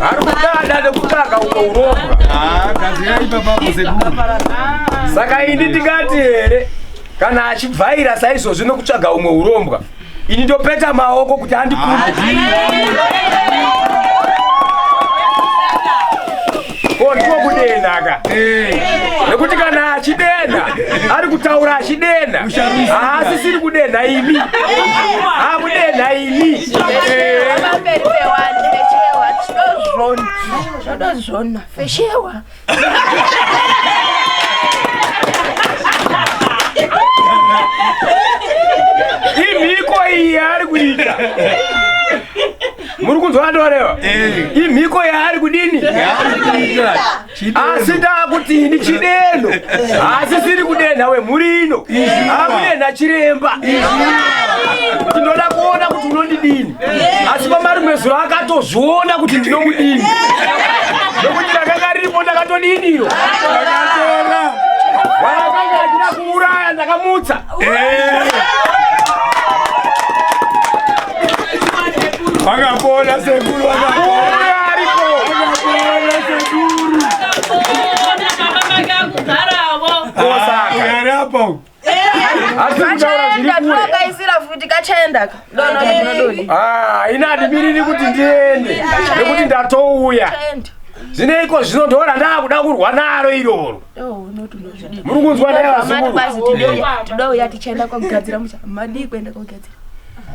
Ari kudada nekutsvaga umwe urombwa. Gadzirai ipapapo sekuru. Saka ini ndingati here, kana achibvaira saizvozvi nokutsvaga umwe urombwa, ini ndopeta maoko kuti andikunde? Ko ndiko kudenha ka, nekuti kana achidenha ari kutaura achidenha, haasisiri kudenha imi, akudenha ini. Pamberi pewani fechewa tinozvona, zvodozvona feshewa. Imhiko iyi yaari kuita, muri kunzwa ndoreva? Imhiko yaari kudini? Asi ndakuti ini chideno hasisiri kudenha wemhuri ino, akudenha chiremba, kuti ndoda kuona kuti unondidini. Asi pamarimwe zuro akatozviona kuti ndinomudini, nokuti rakanga riripo, ndakatodiniyo waakanga achida kuuraya, ndakamutsa. Vakapona sekuru, vakapona. Uyo ariko. Vakapona sekuru. Kosaka Ugare apo. Asi kutaura zviri Kachaenda. kure. Tinokaisira futi kachaenda ka dono. Ah, ini handimiriri kuti ndiende, nekuti ndatouya. Chaenda. Zvineiko zvino ndoona ndaakuda kurwa naro iroro. Muri kunzwa naye vazukuru? Bazi tidouya tichaenda kwakugadzira musha, madii kuenda kwakugadzira?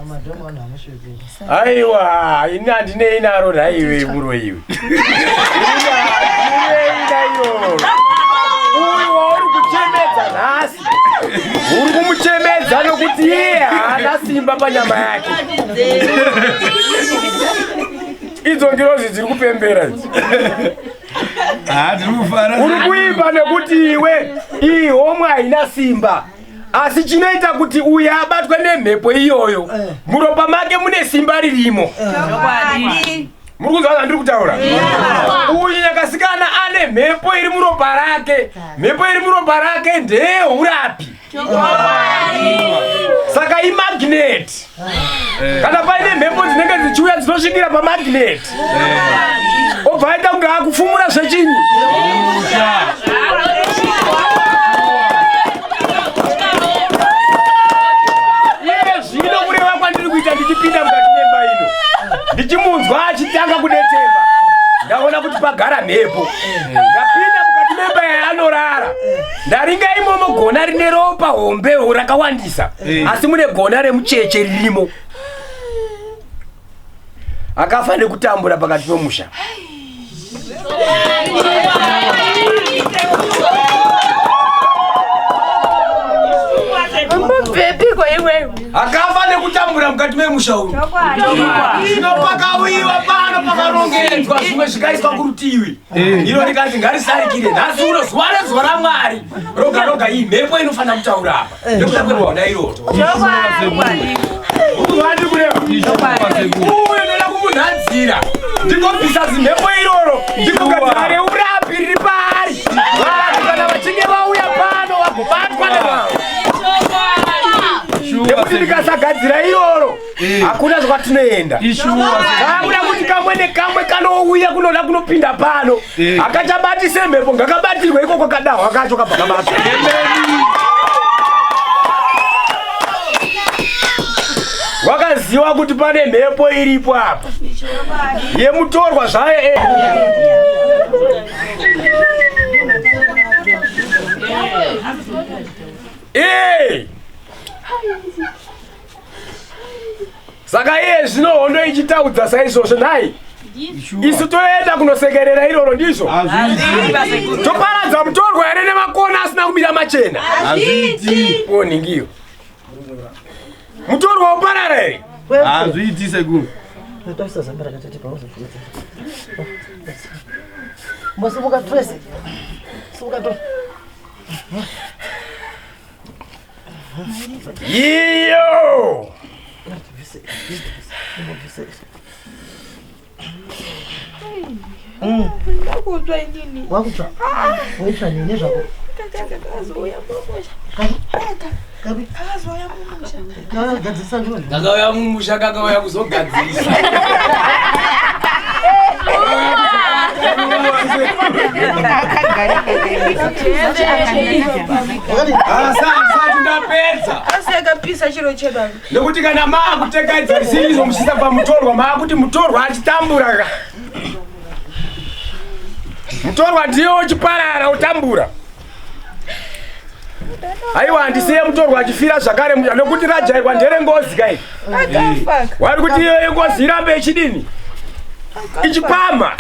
Madhomo anhu hamusviki. Aiwa, ini handinei naro nhaiwe muro iwe. Ini handinei nairoro. Uyu wauri kuchemedza nhasi, uri kumuchemedza nokuti iye haana simba panyama yake. Idzo ngirozi dziri kupembera idzi. Uri kuimba nekuti iwe iyi homwe haina simba asi chinoita kuti uyu abatwe nemhepo iyoyo muropa make mune simba ririmo. Muri kunzwa zvandiri kutaura? Uyu nyakasikana ane mhepo iri muropa rake. Mhepo iri muropa rake ndeyeurapi, saka imagnet. Kana paine mhepo dzinenge dzichiuya dzinosvikira pamagnet, obva aita kunge akufumura zvechinyi. Iye zvino kureva kwandiri kuita, ndichipinda mukati memba ino, ndichimunzwa achitanga kudetemba, ndaona kuti pagara mhepo. Ndapinda mukati memba yaanorara, ndaringa imomo gona rine ropa hombe rakawandisa, asi mune gona remucheche ririmo akafa nekutambura pakati pemusha. Mbobvepiko iwewe? Akafa nekutambura mukati memusha uyu. Zvino pakauyiwa pano, pakarongedzwa zvimwe zvikaiswa kurutivi, iro rikanzi ngarisarikire. Nhasi uno zuva rezuva raMwari roga roga, iyi mhepo inofanira kutaura apa nekuda kwegona iroro. Andi kureva uyu, ndoda kumunhadzira, ndikobvisa zimhepo iroro, ndikogadzira reurapi riri paari. Vanhu kana vachinge vauya pano vagobatwa nevanhu, nekuti ndikasagadzira iroro hakuna zvakwatinoenda. Kakuda kuti kamwe nekamwe kanouya kunoda kunopinda pano akachabatise mhepo, ngakabatirwe ikoko kadahwa kacho kabva kabatwa. Wakaziva kuti pane mhepo iripo apa yemutorwa zvayo, eh. Eh. Saka iye zvino hondo ichitaudza saizvozvo, nhai, isu toenda kunosekerera iroro, ndizvo toparadza mutorwa here nemakona asina kumira machena? Oningiyo mutorwa woparara here? Hazviiti, sekuru. Taisa zamba rakatete pauzofuudza. Mbosimuka Tracy. Simuka to. Iyo. Ndakutsva inini. Wakutsva. Waitsva nini zvako? Kakazouya mumusha. Kapi? Kakazouya mumusha. Kagadzirisa ndoni. Kakauya mumusha, kakauya kuzogadzirisa. Asati ndapedza. Asi akapisa chiro chedu. Nekuti kana maakutekaidza risirizo muchiisa pamutorwa, maakuti mutorwa achitambura ka, mutorwa ndiye uchiparara utambura. Aiwa, handisiye mutorwa achifira zvakare nekuti rajairwa nderengozi kai. Akafa. Wari kuti iyoyo ngozi irambe ichidini, ichipamha.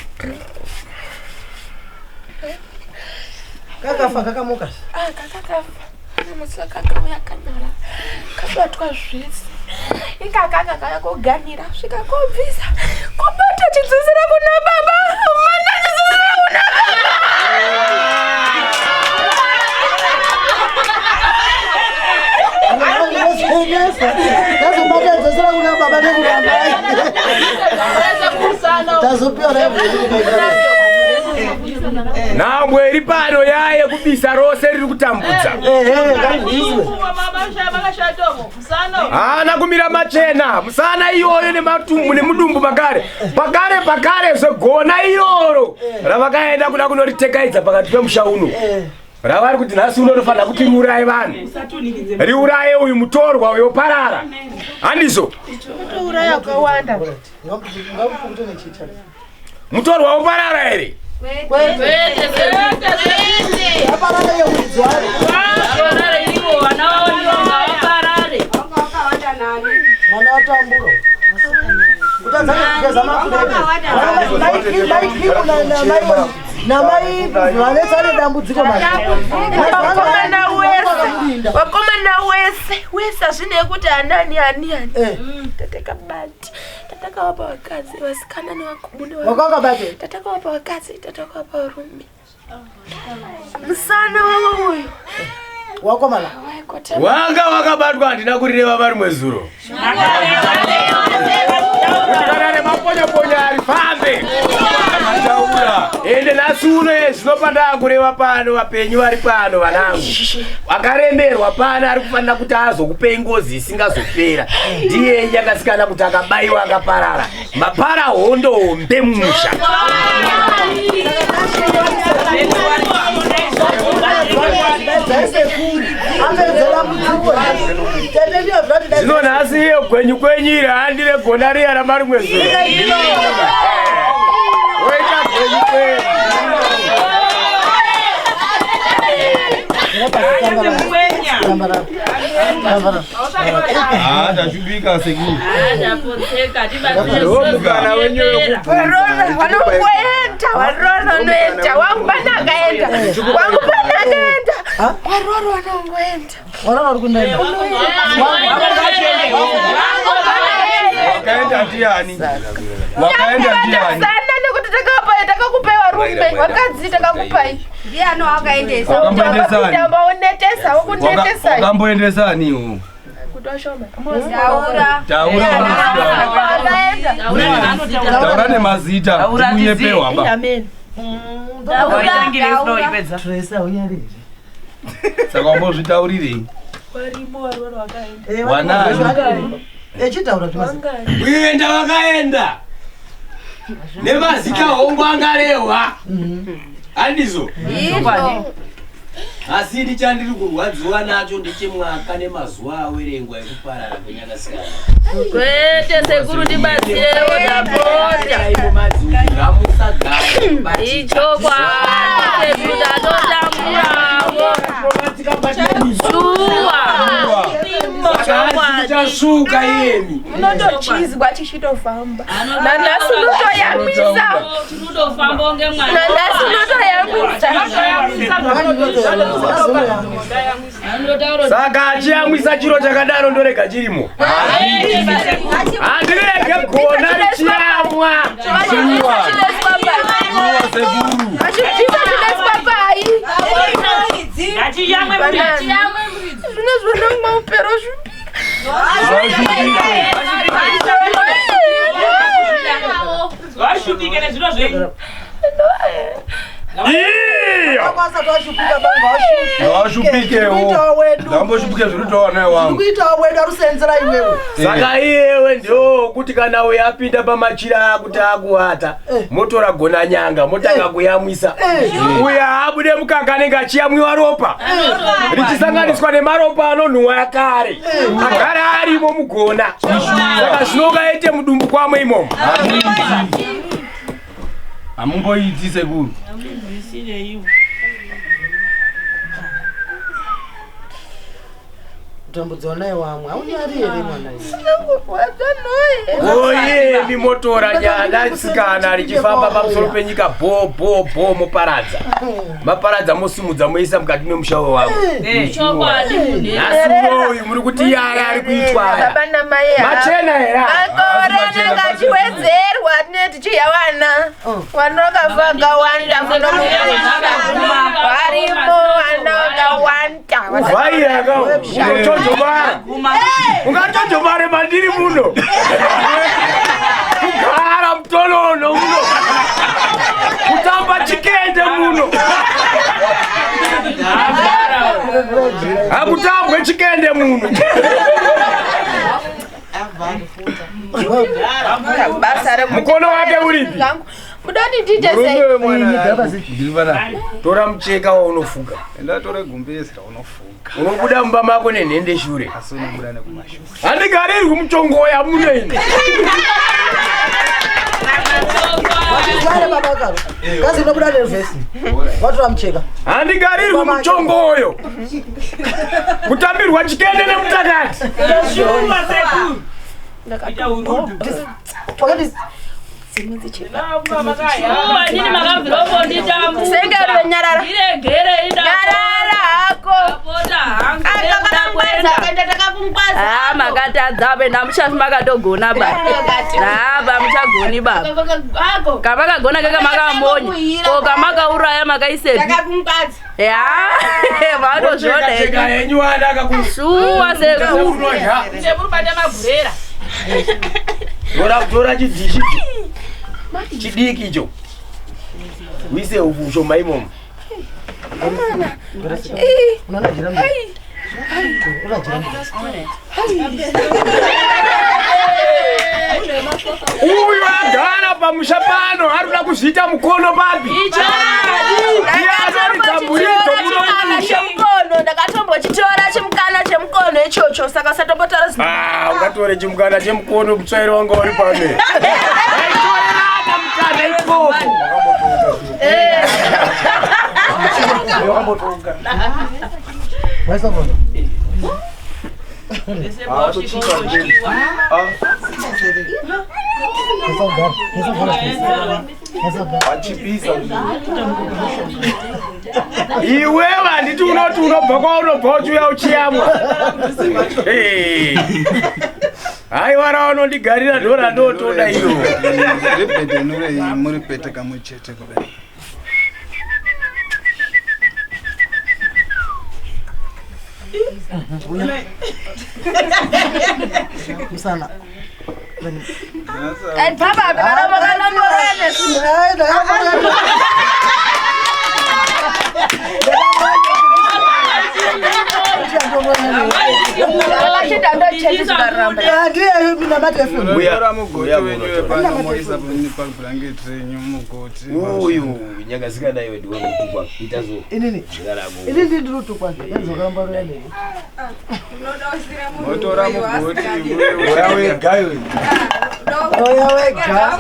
Kakafa kakamuka. Ah, kakakafa. Musi kakauya kanyara kabatwa zvese, ingakanga kaya koganira, svika kobvisa, kobata, chidzosera kuna baba mana, chidzosera kuna baba. Tazobata dzosera kuna baba nekuna mai. Tazopiwa naye. Nhambwe iri pano yaye kubisa rose riri kutambudza. Ehe, ngazviiswe. Haana kumira machena musana iyoyo nematumbu nemudumbu makare pakare pakare zvegona iroro ravakaenda kuda kunoritekaidza pakati pemusha uno, ravari kuti nhasi uno rinofanira kuti riuraye vanhu, riuraye uyu mutorwa uyo parara, handizvo? Kutouraya akawanda. Ngamupukute nechicha. Mutorwa woparara here? Aparara iyo muridzi wayo. Mwana watambura. Kutadza kugeza mafurete. Maikimu namai vanetsa nedambudziko manje. Vakomana wese, vakomana wese wese, hazvinei kuti anani ani ani. Tatakabati, tatakavapa vakadzi, vasikana nevakomana. Wakakabate. Tatakavapa vakadzi, tatakavapa varume. Musana wavo uyu. Wakomana. Wanga wakabatwa handina kurireva varimwe zuro. Kuti kana nemaponyaponya ari fambe. Ende nhasi uno zvino pandakureva pano vapenyu vari pano vanangu. Akaremerwa pano ari kufanira kuti azokupei ngozi isingazopera. Ndiye yakasikana kuti akabaiwa akaparara. Mapara hondo hombe mumusha. Zvino nhasi iyo gwenyu kwenyu iri handire gona riya ramarimwe zuro. Woita gwenyu kwenyu. Ah, ndashupika sekuru. Ndomukana wenyu Warora vanongoenda, warora vanoenda, wangu pana akaenda, wangu pana akaenda, warora vanongoenda. Warora uri kuenda. Wakaenda ndiani? Wakaenda ndiani? Sana nekuti takakupai, takakupai varume, vakadzi takakupai. Ndiani wakaendesa? Wakamboendesa ani? Waunetesa, wakunetesa. Wakamboendesa ani iwo? Taura. Taura Wakaenda. Taura nemazita. Ndikunyepewa ba. Amen. Saka wambozvitaurirei? Wanani? Echitaura zvimazita. Kuenda vakaenda nemazita hongu angarehwa handizo asi ini chandiri kurwadziwa nacho ndechemwaka nemazuva awerengwa ekuparara kwenyakasikana. Kwete sekuru tibatsirewo ndapota. Ichokwadi sekuru ndatotamburawo. Shuwa. Chasvuka iyemi. Unotochizwa chichitofamba. Nanhasi unotoyamwisa. Chinotofamba unge mwana. Nanhasi unotoyamwisa. Saka achiyamwisa chiro chakadaro ndorega chirimo. Handirege gona richiyamwa. Achibvisa chinoiswa pai. Ngachiyamwe Zvino zvonomwa upero zvipika. Vashupike nezviro zvenyu. Ngawashupikewo. Ngamboshupike zviri kutowana naye wangu. Kuitawo wedu arusenzera iwewe. Saka iyewe ndio kuti kana uyo apinda pamachira akuti akuata motora gona nyanga motanga kuyamwisa uyo abude mukaka anenge achiyamwiwa ropa richisanganiswa nemaropa anonhuwa yakare agara arimo mugona. Saka zvinongaite mudumbu kwamwe imomo. Hamumboiti sekuru. Kutambudzwa naye wamwe. Haunyari here mwana iwe? Oye motora nyana tsikana richifamba pamusoro penyika bho bho bho moparadza. Maparadza mosimudza moisa mukati memusha wewangu. Chokwadi munhu. Nhasi unoyu muri kuti yaya ari kuitwa aya. Baba namai ava. Machena here aya? Makore anenge achiwedzerwa tinenge tichiya vana. Vana vakafa vakawanda muno mumusha. Varimo vana vakawanda. Kuvhaira ka ungachochomara. Ungachochomare mandiri muno. Kugara mutonono muno. Kutamba chikende muno. Hakutambwe chikende muno. Basa rekuti Mukono wake uripi? Muda kuti ndiite sei? Tora mucheka waunofuka. Enda tore gumbezi raunofuka. Unobuda mumba mako nenhende shure. Asi unobuda nekumashure. Handigarirwi muchongoya muno ini. Vachigare baba karo. Kazi unobuda nervesi. Watora mucheka. Handigarirwi muchongoyo. Kutambirwa chikende nemutakati. Shuma sekuru. Ita urudu. Wakati Shuwa nini makabvira mbonditambudza. Senge nyarara. Ndiregere Nyarara hako. Ndapota hangu. Akakangwaza akaenda takakungwaza. Ha makatadza ape ndamuchafi makatogona ba. Ha ba muchagoni baba. Kamakagona kaka makamonya. Ko kamakauraya makaisepi. Ya vanotozviona Cheka henyu vana akaku Shuwa sekuru. Sekuru bata magurera. Tora tora chidhishi chidiki icho. Uise ushoma imomo. Uyu agara pamusha pano ari kuda kuzviita mukono papi. Iye anoridza muridzo munomusha. Chemukono ndakatombochitora chimukana chemukono ichocho saka usatombotaura zina. Ah, ungatore chimukana chemukono mutsvairo wanga uri pano. Vaitorerana mukana ikoko. Iwewe handiti unoti unobva kwaunobva uchiuya uchiyamwa. Hey. Haiwa raunondigarira ndo randotoda iro. Ribhedhenure iyi muri pete kamwe chete kudai. Musana. And papa Munotora mugoti wenyu wepano moisa pabhurangeti renyu mugoti. Uyu nyakasikana iwe ndiwe unotukwa kuita so. Inini. Inini ndinotukwa. Yanzokaramba ruya neni. Motora mugoti Uya wega iwe. Oya wega.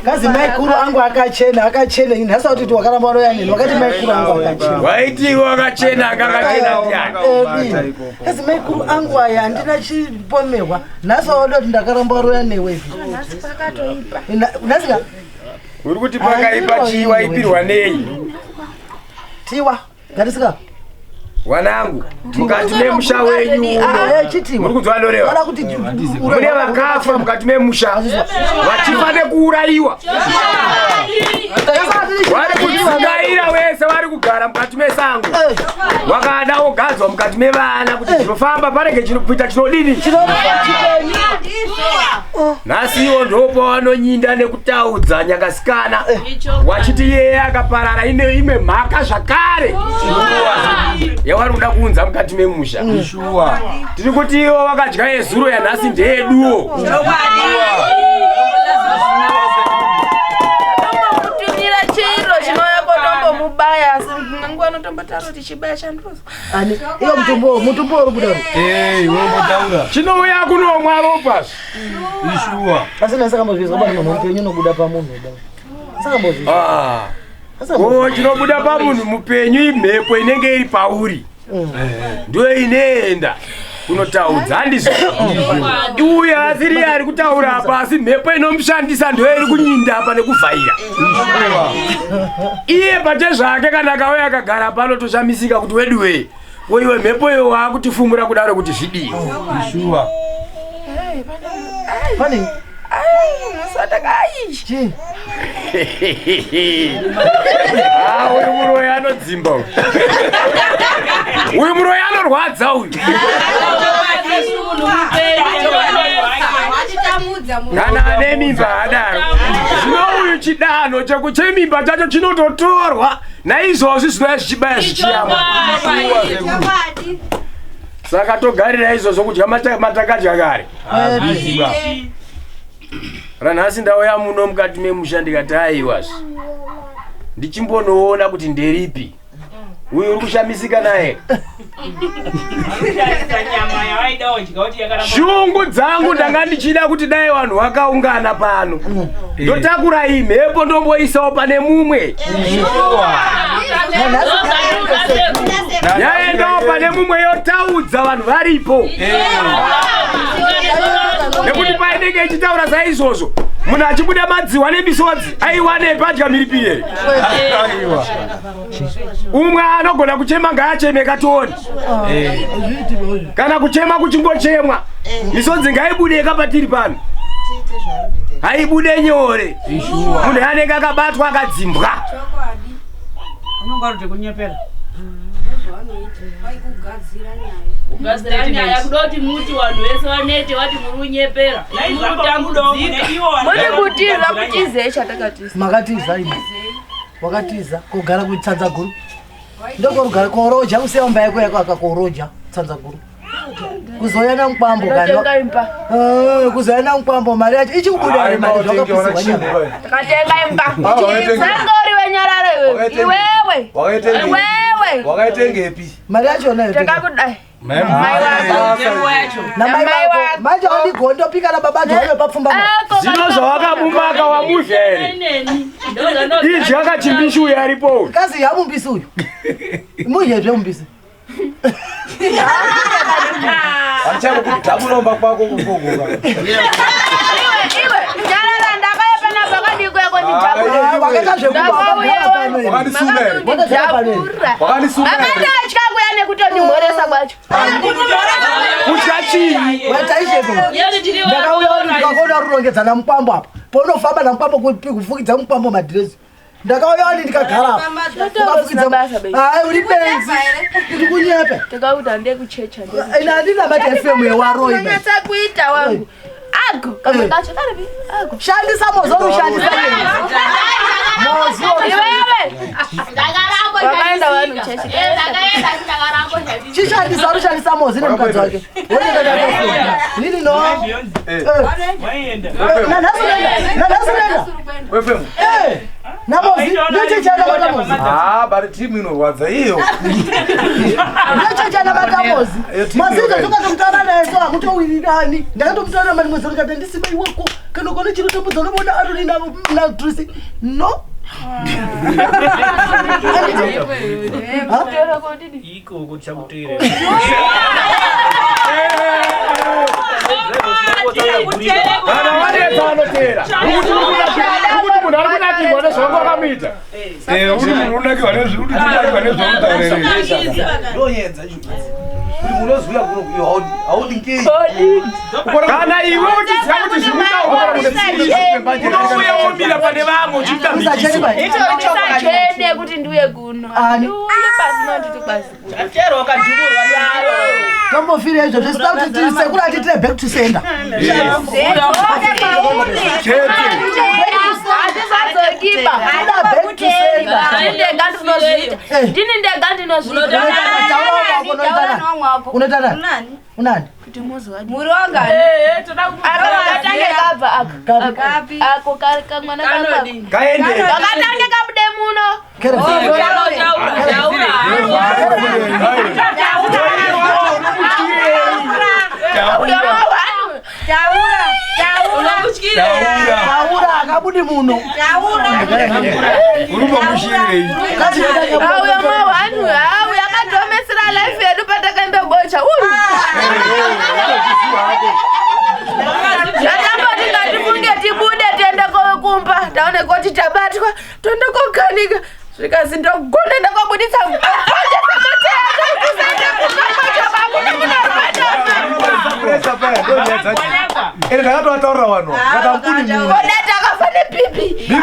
Kazi maikuru angu akachena akachena ini nhasi kuti wakaramba waroya neni wakati maikuru angu akachena. Waiti iwe wakachena akakachena ndiani? Eh, Kazi maikuru angu aya handina chipomerwa nhasi waoda kuti ndakaramba waroya newe. Nhasi ka Uri kuti pakaipa chii waipirwa nei? tiwa ngatisika. Wanangu, mukati memusha wenyu Ah, uno. eh, chitiwa. Muri kunzwa ndoreva? Kana kuti Mune vakafa mukati memusha vachifa nekuurayiwa. Vari kudzingaira wese vari kugara mukati mesango. Wakada wogadzwa mukati mevana kuti zvinofamba panenge kuita chinodini. Nhasi iwo ndopavanonyinda nekutaudza nyakasikana wachiti yeye akaparara ine imwe mhaka zvakare yavari kuda kuunza mukati memusha. Tiri kuti iwo wakadya yezuro yanhasi ndeyeduwo. Tombomutumira chiro chinouya kotombomubaya asi nguva anotombotaura kuti chibaya chandozwa. Ani iyo mutumbo mutumbo uri kuda uri. Eh, iwe umbotaura. Chinouya kunomwa ropa. Ishuwa. Asi nhasi akambozvizwa bana munhu mupenyu unobuda pamunhu ba. Asakambozvizwa. Ah. Ko chinobuda pamunhu mupenyu imhepo inenge iri pauri. Ndiyo inoenda kunotaudza handizvo. Uyu asiri ari kutaura apa asi mhepo inomushandisa ndiyo iri kunyinda apa nekuvhaira. Iye pate zvake kana akauya akagara pano toshamisika kuti weduwe. Koiwe mhepo iyo waakutifumura kudaro kuti zvidii. Ishuwa. Pane Ai, musataka ai. chii? Ah, uyu muroyi anodzimba uyu. Uyu muroyi anorwadza uyu. Kana ane mimba adaro. Zvino uyu chidanho chemimba chacho chinototorwa naizvozvi zvinouya zvichibaya zvichiyamwa. Saka togarira izvozvo kudya matakadya kare. Hazviziba. Ranhasi ndauya muno mukati memusha ndikati aiwazve. Ndichimbonoona kuti nderipi. Uyu uri kushamisika naye. Nyama yavaida kudya kuti yakaramba. Shungu dzangu ndanga ndichida kuti dai vanhu vakaungana pano. Ndotakura iyi mhepo ndomboisawo pane mumwe. Yaendawo pane mumwe yotaudza vanhu varipo. Nekuti painenge ichitaura saizvozvo. Munhu achibuda madziwa nemisodzi aiwanepi adya mhiripiri here? Aiwa. Umwe anogona kuchema ngaacheme katione. Kana kuchema kuchingochemwa, misodzi ngaibude patiri pano. Haibude nyore. Munhu anenge akabatwa akadzimbwa. Unonga uri kunyepera. Kugadzira nyaya kuda kuti muti vanhu vese vanete vati muri kunyepera. Muri kutambudzika. Muri kutiza kutizei chatakatiza. Makatiza imi. Wakatiza kugara kutsanza guru. Ndokorugara koroja usiya mumba yako yako akakoroja tsanza guru. Kuzoya namukwambo Takatenga imba. Eh, kuzoya namukwambo mari yacho ichikubuda here mari zvakapisirwa nyama. Takatenga imba. Ah, wakatenga. Sangori wenyarare iwewe. Wakatenga. Iwewe. Wakaitengepi? Iwewe. Wakaitengepi? Mari yacho nayo. Takakudai. Namai vako. Manje wandigondopika nababa Johane papfumba. Zvino zvawakabumaka wamudya here? Idyi akachimbishi uyo aripo uyu. Kazi yamumbisi uyu. Mudye mumbisi. Handichakudhabulomba kwako kukogoka. Iwe iwe nyarara ndakauya panapa pakadiko yako ndijabura. Wakaita zvekuba Ndakauya Wakandisuma here? ndijabura. Wakandisuma here? Akatotya kuya nekutondimhoresa kwacho. Kutya chii? Wataishepo. Ndakauya wani ndikakuona rurongedza namukwambo apa. Paunofamba namukwambo kufukidza mukwambo madhirezi. Ndakauya wani ndikagara apa. Ukafukidza Hayi uri benzi. Uri kunyepa. Takakuti handei kuchecha. Ina handina bata FM yewaroi. Unonyatsa kuita wangu. Ago kamwe kacho karipi? Ago. Shandisa mozo ushandisa. Mozo. Iwewe. Wakaenda vanhu chechi. Chishandisa rushandisa mozi nemukadzi wake. Nini no? Waienda. Nanhasi unoenda. Nanhasi unoenda. Wefemu. Eh. Namozi. Ndochecha anabata mozi. Ah, but timu inorwadza iyo. Ndochecha anabata mozi. Iyo timu Mazita inorwadza. tokatomutaura naye so hakutowirirani. Ndakatomutaura mani mwezi ndikati ndisima iwako. Kana ukaona chinotambudza unoona Aroni na Drusi. No. Ikoko tichakuteera. Kana wanetsa anoteera. Ukuti munhu ari kunakirwa nezvavanga wakamuita. Kuti munhu unakirwa nezvautaurere. Ndoyedza izvo. Kuti munozouya kuno iyo haudi ngei. Kana iwe uchiziva kuti zviri kutaurwa unouya womira pane vamwe uchiita mhikiso. Usachene kuti ndiuye kuno. Ndiuye pasina nditi kwazi. Chero wakadhururwa. Tombofira izvo zvisina kuti sekuru atitire back to sender. Hatisazokiba. Kuda back to sender. Ndini ndega ndinozviita. Ndini ndega ndinozviita. Unoita nani? Unani? Muronga. Aka katange kabva aka. Ako kamwana kaka. Kaende. Kakatange kabude muno. Taura akabudi muno. Urumbomushirei. Auya mawanhu hau yakatomesera life yedu patakaenda bocha uyu. Zvatamboti ngatifunge tibude tiende kokumba taone koti tabatwa toende kokanika zvikazi ndogona ndakabuditsa Presa paya ndonyadza. Ende ndakatoataurira vanhu. Ndakati hamudi muno. Kodati akafa nepipi.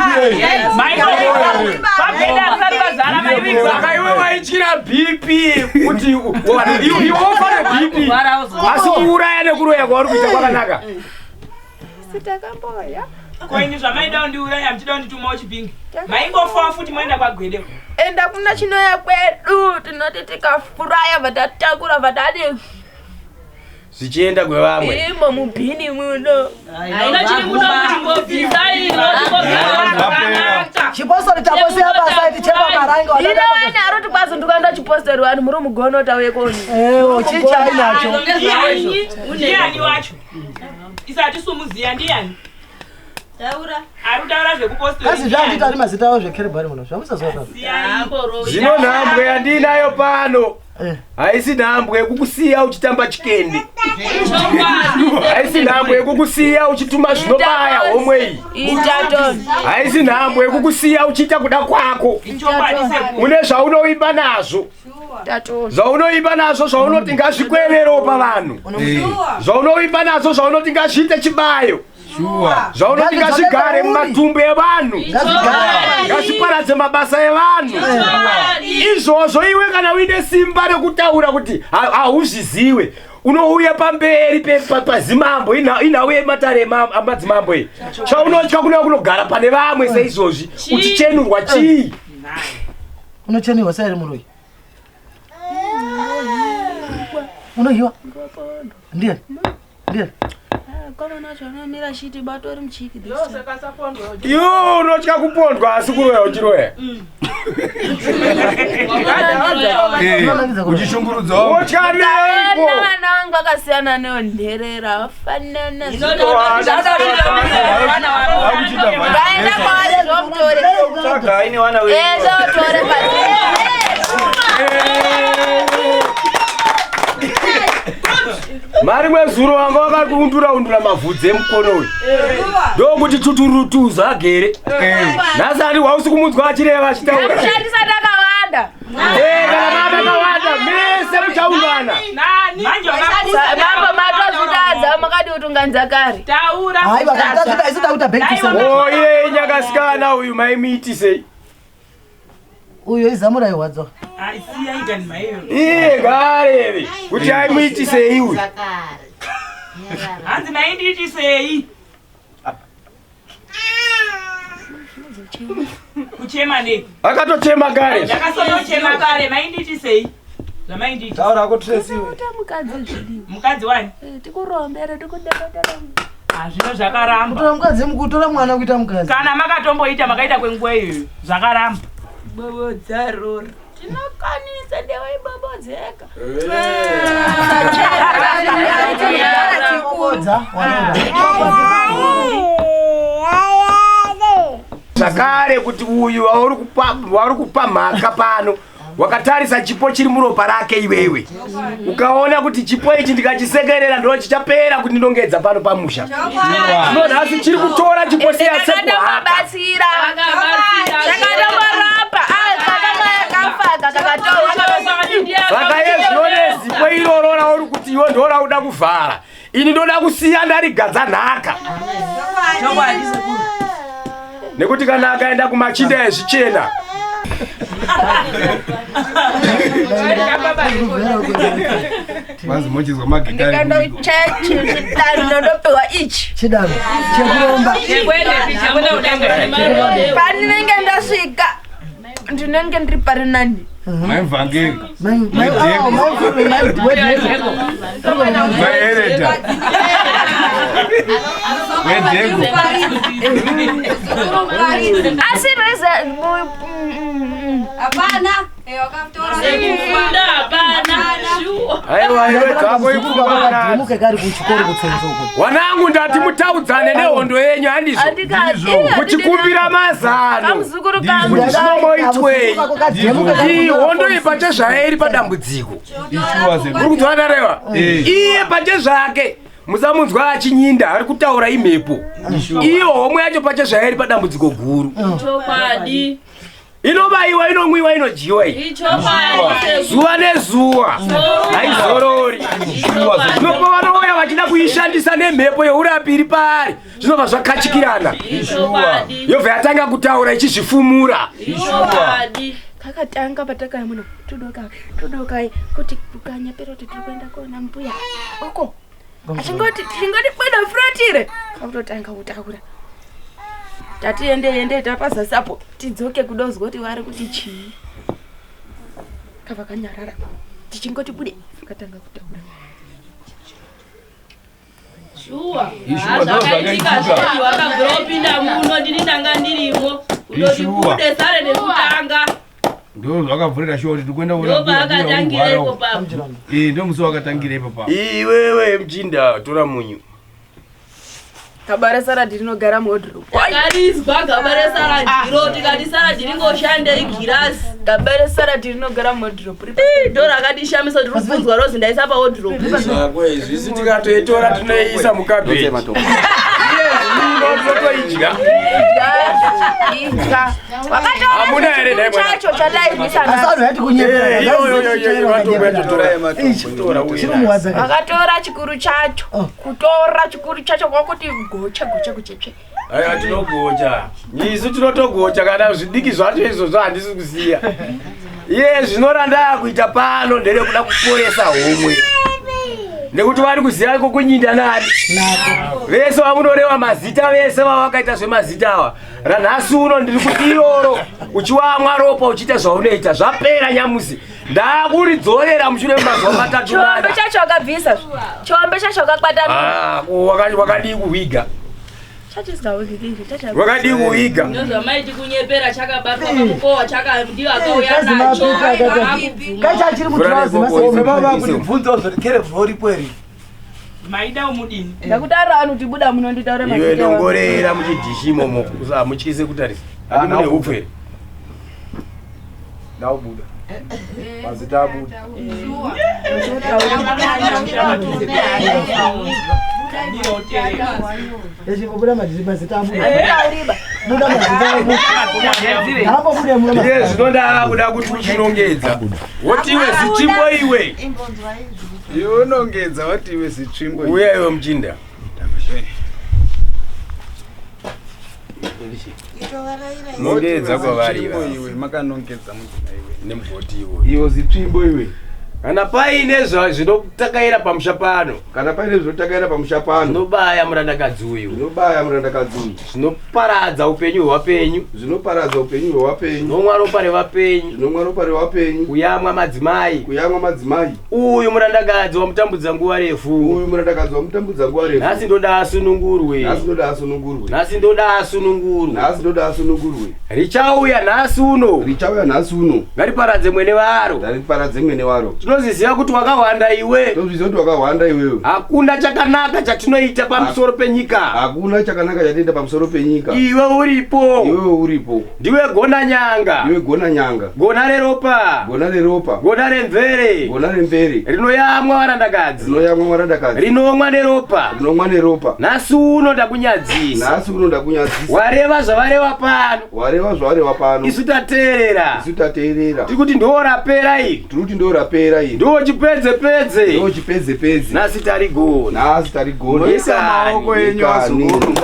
Saka iwe waityira BP kuti iwe wofa neBP asi kuuraya nekuroya kwauri kuita kwakanaka. Sitakamboya. Koini zvamaida kundiuraya muchida kundituma kuchipinge. Maingofawo futi moenda kwagwede. Enda kuna chinoya kwedu tinoti tikafuraya vatatakura vatadi Zvichienda kwevamwe. imo mubhini muno. Chipostori chakosiya basa iti chema marangi Inoweni aroti kwazi ndikaenda chipostori vanhu muri mugono tauye koni. Ewo chichai nacho. Ndiani wacho? Isati sumuziya ndiani? Taura. Ari kutaura zvekupostori. Kazi zvaanditi ari mazita avo zvekerebhari muno zvamusazotaura. Zvino nhambwe yandinayo pano. Haisi nhambwe yekukusiya uchitamba chikende, haisi nhambwe yekukusiya uchituma zvinobaya homwe iyi, haisi nhambwe yekukusiya uchiita kuda kwako. Une zvaunoimba nazvo, zvaunoimba nazvo, zvaunoti ngazvikweverewo pavanhu, zvaunoimba nazvo, zvaunoti ngazviite chibayo, zvaunoti ngazvigare mumatumbu evanhu, ngazviparadze mabasa evanhu. Izvozvo iwe kana uine simba rekutaura kuti hauzviziwe, unouya pamberi pazimambo, inhau yematare amadzimambo iyi. Chaunotya kunouya kunogara pane vamwe seizvozvi uchichenurwa chii? Unochenurwa sei ari muroyi? Unohiwa ndiani? Ndiani? Iwe unotya kupondwa asi kuroya uchiroya. Uchishungurudza. Utya neiko? Vana vangu vakasiyana neonherera, vafanana. Vaenda kwavari zvomutore. Eh, zvomutore. Mari mwezuro wanga wakaundura undura mavhudzi emukono uyu, ndokuti tuturutuza agere. Nhasi handi hausi kumunzwa achireva, achitaura. Takushandisa takawanda. Eh, kana makawanda mese muchaungana. Mambo, matozvitadza, makadi kutunganidza kare. Taura. Haiwa, tazvita isu takuita back to sender. Oye, nyakasikana uyu maimuitisei? Uyo izamuraihwadzo. Iye ngaareve kuti aimuitisei uyu. Hanzi maindiitisei? Kuchema nei? Akatochema kare. Ndakasotochema kare. Maindiitisei zvamaindiitisa? Taura hako, Tracy. Mukadzi zvidi. Mukadzi wani? Tikurombere, tikudeketera. Hazvino zvakaramba. Kutora mukadzi, kutora mwana kuita mukadzi. Kana makatomboita, makaita kwenguva iyoyo, zvakaramba. Bobodza rori. Tinokanisa ndewaibobodzeka. Bobodza warora. Zvakare kuti uyu wauri kupa mhaka pano, wakatarisa chipo chiri muropa rake iwewe, ukaona kuti chipo ichi ndikachisekerera ndo chichapera kundinongedza pano pamusha. Zvino nhasi chiri kutora chipo siya sekuhaka. Ndakatombobatsira. Chakatomborapa. Kakafaka kakatorwa. Saka iye zvino nezipo iroro rauri kuti iwe ndo rauda kuvhara, ini ndoda kusiya ndarigadza nhaka, nekuti kana akaenda kumachinda ezvichena. Vanzi mochizwa magitari. Ndikandochaya chidano ndopiwa ichi. Chidano chekuromba. Pandinenge ndasvika ndinenge ndiri pari nani. Maivhangeri. Maereda. Wedhego. Asi reza. Hapana. Sekufunda hapana. Shuwa. Aiwa, iwe dzako ipfungwa. Muke kari kuchikoro kutsenza uko. Wanangu, ndati mutaudzane nehondo yenyu, handizvo? Muchikumbira mazano Kamuzukuru kangu. kuti zvinomboitwei. Ndizvo. Iyi hondo iyi pachezvayo iri padambudziko. Uri kunzwa ndareva? Iye pachezvake musamunzwa achinyinda, ari kutaura imhepo. Iyo homwe yacho pachezvayo iri padambudziko guru. Chokwadi. Inobayiwa, inomwiwa, inodyiwa iyi. Ichokwadi. Zuva nezuva haizorori. Zvinopa vanouya vachida kuishandisa nemhepo yeurapi iri paari, zvinobva zvakachikirana. Ichokwadi. Yobva yatanga kutaura ichizvifumura. Ichokwadi. Kakatanga patakaya muno tudoka tudokai kuti ukanyepera kuti tiri kuenda kuona mbuya uko, achingoti tingoti buda furatire, kakutotanga kutaura. Tati ende ende tapazasi apo tidzoke kudozwa kuti vari kuti chii. Kava kanyarara, tichingoti bude katanga kutaura. Shuwa. Ishuwa, ndo Zvakaitika zvakaitika. zvii? Wakabvira upinda muno, ndini ndanga ndirimo. Kutoti Ishuwa. bude sare nekutanga. Ndo zvakavhurira shuwa kuti tikuenda Ndo paakatangira ipo papo. Eh, ndo musi wakatangira ipo papo. Iwewe mchinda, tora munyu. Gaba resaradhi rinogara muwodhiropu. Takarizwa gaba resaradhiro tikati saradhi ringoshande igirasi. Gaba resaradhi rinogara muwodhiropu. Ndo rakadishamisa kuti rubvunzwa rozi ndaisa pawodhiropu. Zvako izvi isu tikatoitora tinoiisa mukabheji. Iye zvino tinotoidya. Idya. Hamuna here nhai mwana? Chacho chatairwisana. Asi vanhu vaiti kunyepera. Eh, iyo, iyo, iyo, iyo, matombo yacho tora. Chinomuwadza ka. Vakatora chikuru chacho. Kutora chikuru chacho kwakuti goche goche goche tsve. Aiwa tinogocha. Isu tinotogocha kana zvidiki zvacho izvozvo handisi kusiya. Iye zvino randaa kuita pano nderekuda kuporesa homwe. Nekuti vari kuziva kokunyinda nani. Vese vamunorewa mazita vese vavakaita zvemazita ava. Ranhasi uno ndiri kuti iroro uchiwamwa ropa uchiita zvaunoita zvapera nyamusi. Ndakuridzorera mushure memazuva matatu Chiwambe mana. chacho wakabvisa. Chiwambe chacho wakakwatanura. Ah, ko wakadii kuviga? Chacho singawigiki chacho. Wakadii kuviga? Ndozvamaiti kunyepera chakabatwa pamukowa chaka ndiyo akauya Kazi nacho. mapipi akati. Kacha achiri mutrauzi Baba kundibvunzawo zvoti kerevhu uripo here? Maida umudini? Ndakutaura vanhu kuti buda muno nditaure Iwe mazita. dongorera muchidhishi imomo mutyise kutarisa. Handi mune hupfu here? Ndaubuda. Mazita abuda. Echimbobuda mazita abuda. Buda mazita abuda. Ngaambobude muno Iye mazita. zvino ndaakuda kuti uchinongedza. Woti iwe zitsvimbo iwe. Iwe unongedza wati iwe zitsvimbo. Uya iwe muchinda. Nongedza kwavari Zitsvimbo ava. iwe makanongedza mudzimai iwe. Nemugoti iwe. Iwo zitsvimbo iwe. Kana paine zvinotakaira pamusha pano. Kana paine zvinotakaira pamusha pano. Zvinobaya murandakadzi uyu. Zvinobaya murandakadzi uyu. Zvinoparadza upenyu hwevapenyu. Zvinoparadza upenyu hwevapenyu. Zvinomwa ropa revapenyu. Zvinomwa ropa revapenyu. Kuyamwa madzimai. Kuyamwa madzimai. Uyu murandakadzi wamutambudza nguva refu. Uyu murandakadzi wamutambudza nguva refu. Nhasi ndoda asunungurwe. Nhasi ndoda asunungurwe. Nhasi ndoda asunungurwe. Nhasi ndoda asunungurwe. Richauya nhasi uno. Richauya nhasi uno. Ngariparadze mwene waro. Ngariparadze mwene waro. Tinoziziva kuti wakahwanda iwe. Tinoziziva kuti wakahwanda iwewe. Hakuna chakanaka chatinoita pamusoro penyika. Hakuna chakanaka chatinoita pamusoro penyika. Iwe uripo. Iwe uripo. Ndiwe gona nyanga. Ndiwe gona nyanga. Gona reropa. Gona reropa. Gona remvere. Gona remvere. Rinoyamwa varandakadzi. Rinoyamwa varandakadzi. Rinomwa neropa. Rinomwa neropa. Nhasi uno ndakunyadzisa. Nhasi uno ndakunyadzisa. Wareva zvavareva pano. Wareva zvavareva pano. Isu tateerera. Isu tateerera. Tiri kuti ndo rapera iri. Tiri kuti ndo rapera iri. Ndo chipedze pedze. Ndo chipedze pedze. Nhasi tarigona. Nhasi tarigona. Isa maoko enyu azukuru.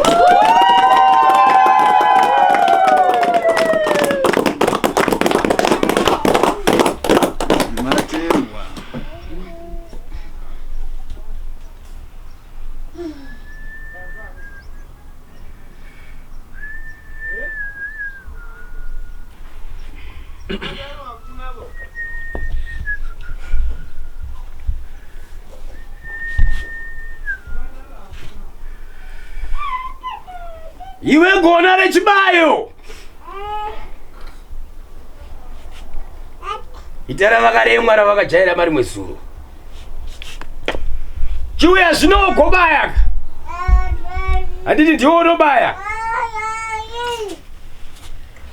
Matendwa. Iwe gona rechibayo. Ita ravakaremwa ravakajaira marimwe zuro. Chiuya zvino ugobaya. Handiti ndiwe unobaya.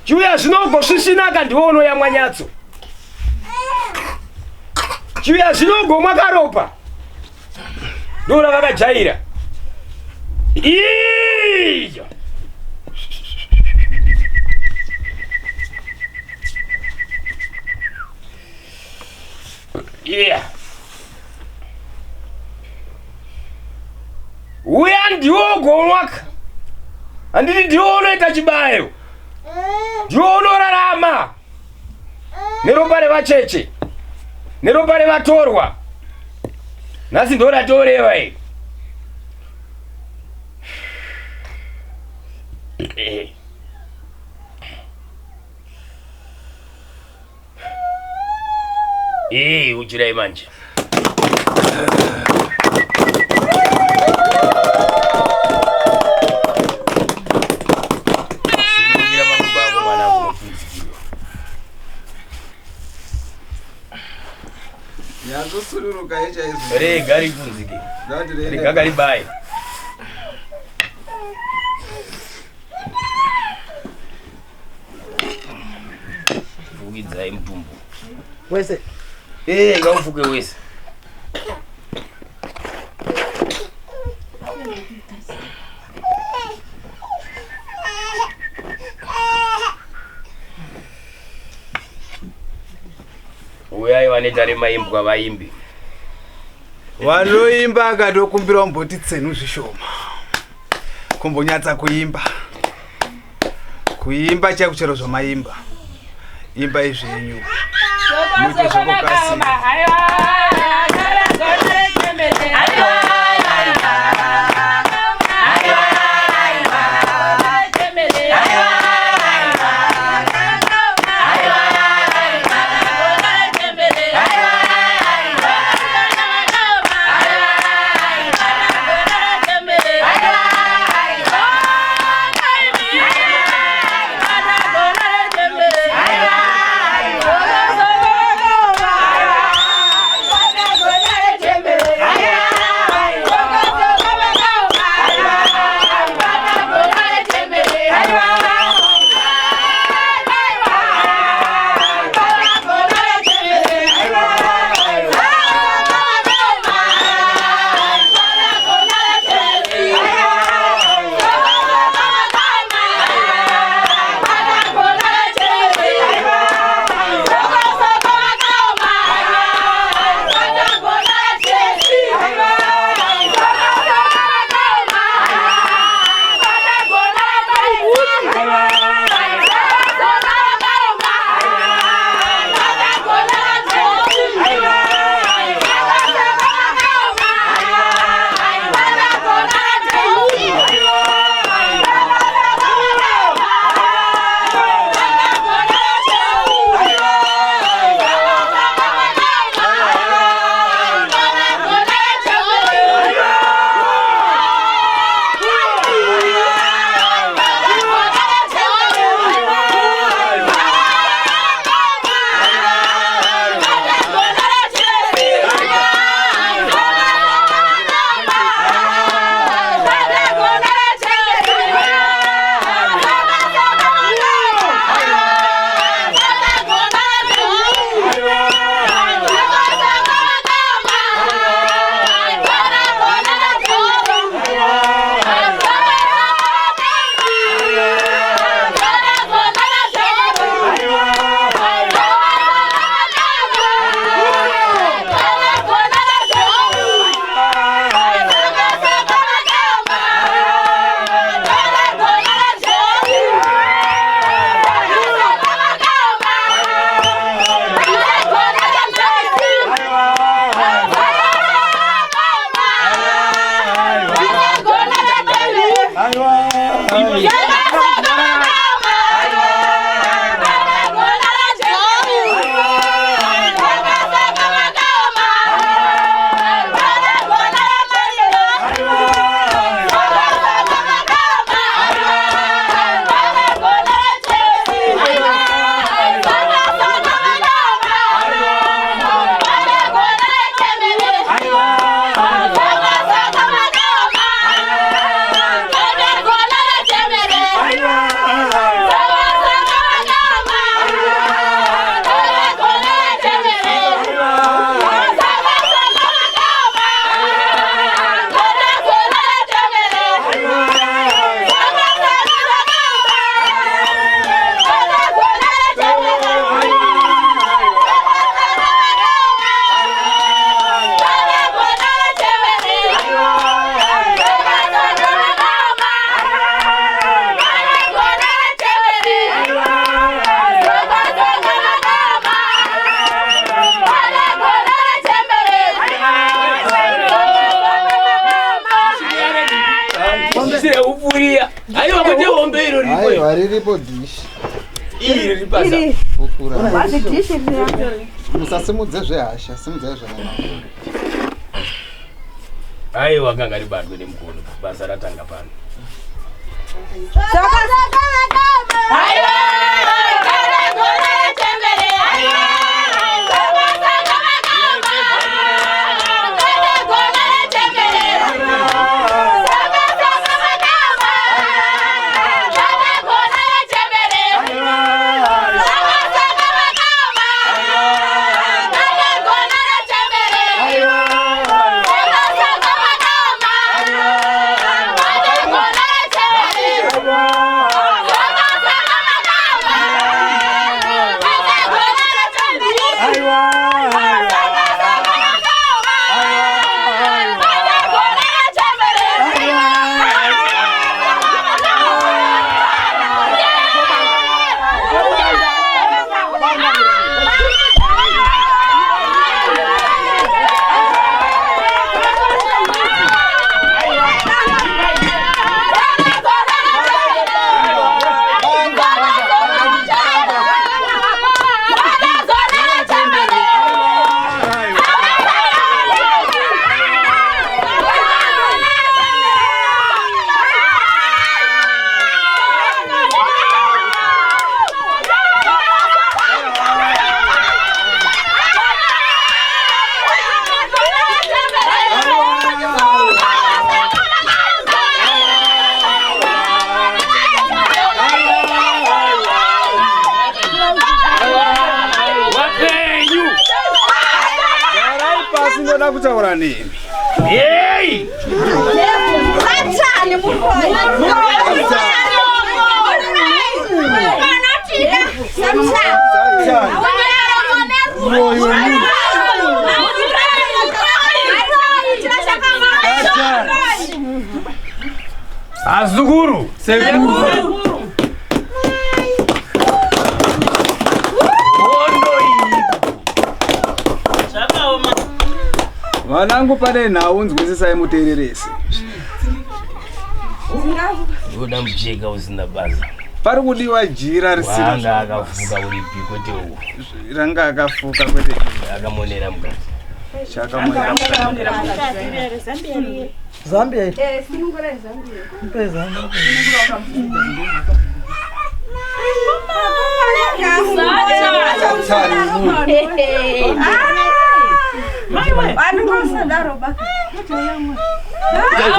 Chiuya zvino ugosvisvinaka ndiwe unoyamwa nyatso. Chiuya zvino ugomwa karopa. Ndo ravakajaira. Iyo. Yeah. Uya ndiwo ugomwaka. Handiti ndiwo unoita chibayo. Ndiwo unorarama. Neropa revacheche. Neropa revatorwa. Nhasi ndo ratoreva iri. Eh, uchirai manje. Simukira makumbo ako mwanangu unofunzikirwa. Yazosururuka yechaizvo. Rega rifunzike. Ndati Rega karibaye. Fukidzai mutumbu. Wese. Eh, ngaufuke wese. Uyai vanoita remaimbwa vaimbi. Vanoimba akatokumbira kumboti tsenu zvishoma. Kumbonyatsa kuimba. Kuimba chaiko chero zvamaimba. Imba izvenyu. Muite zvokukasira. Aiwa kwete hombe iro riripo. Aiwa riripo dish. Iri riri pasa. Kukura. Wazi dish riri. Musasimudze zvehasha, simudzai zvakanaka. Aiwa ganga ribatwe nemukono basa ratanga pano. Ndoda kutaura nemi. Hey! Satani muroyi. Azukuru. Sekuru. Hondo iyi. Zvakaoma. Vanangu pane nhau nzwisisai muteererese. Ndoda mucheka usina basa. Pari kudiwa jira risina Wanga akafuka uripi kwete uku. Ranga akafuka kwete. Akamonera mukati. Chakamonera Zambia Zambia iri. Eh, sunungurai Zambia. Mpe Zambia. Vanhu vasadaro ba.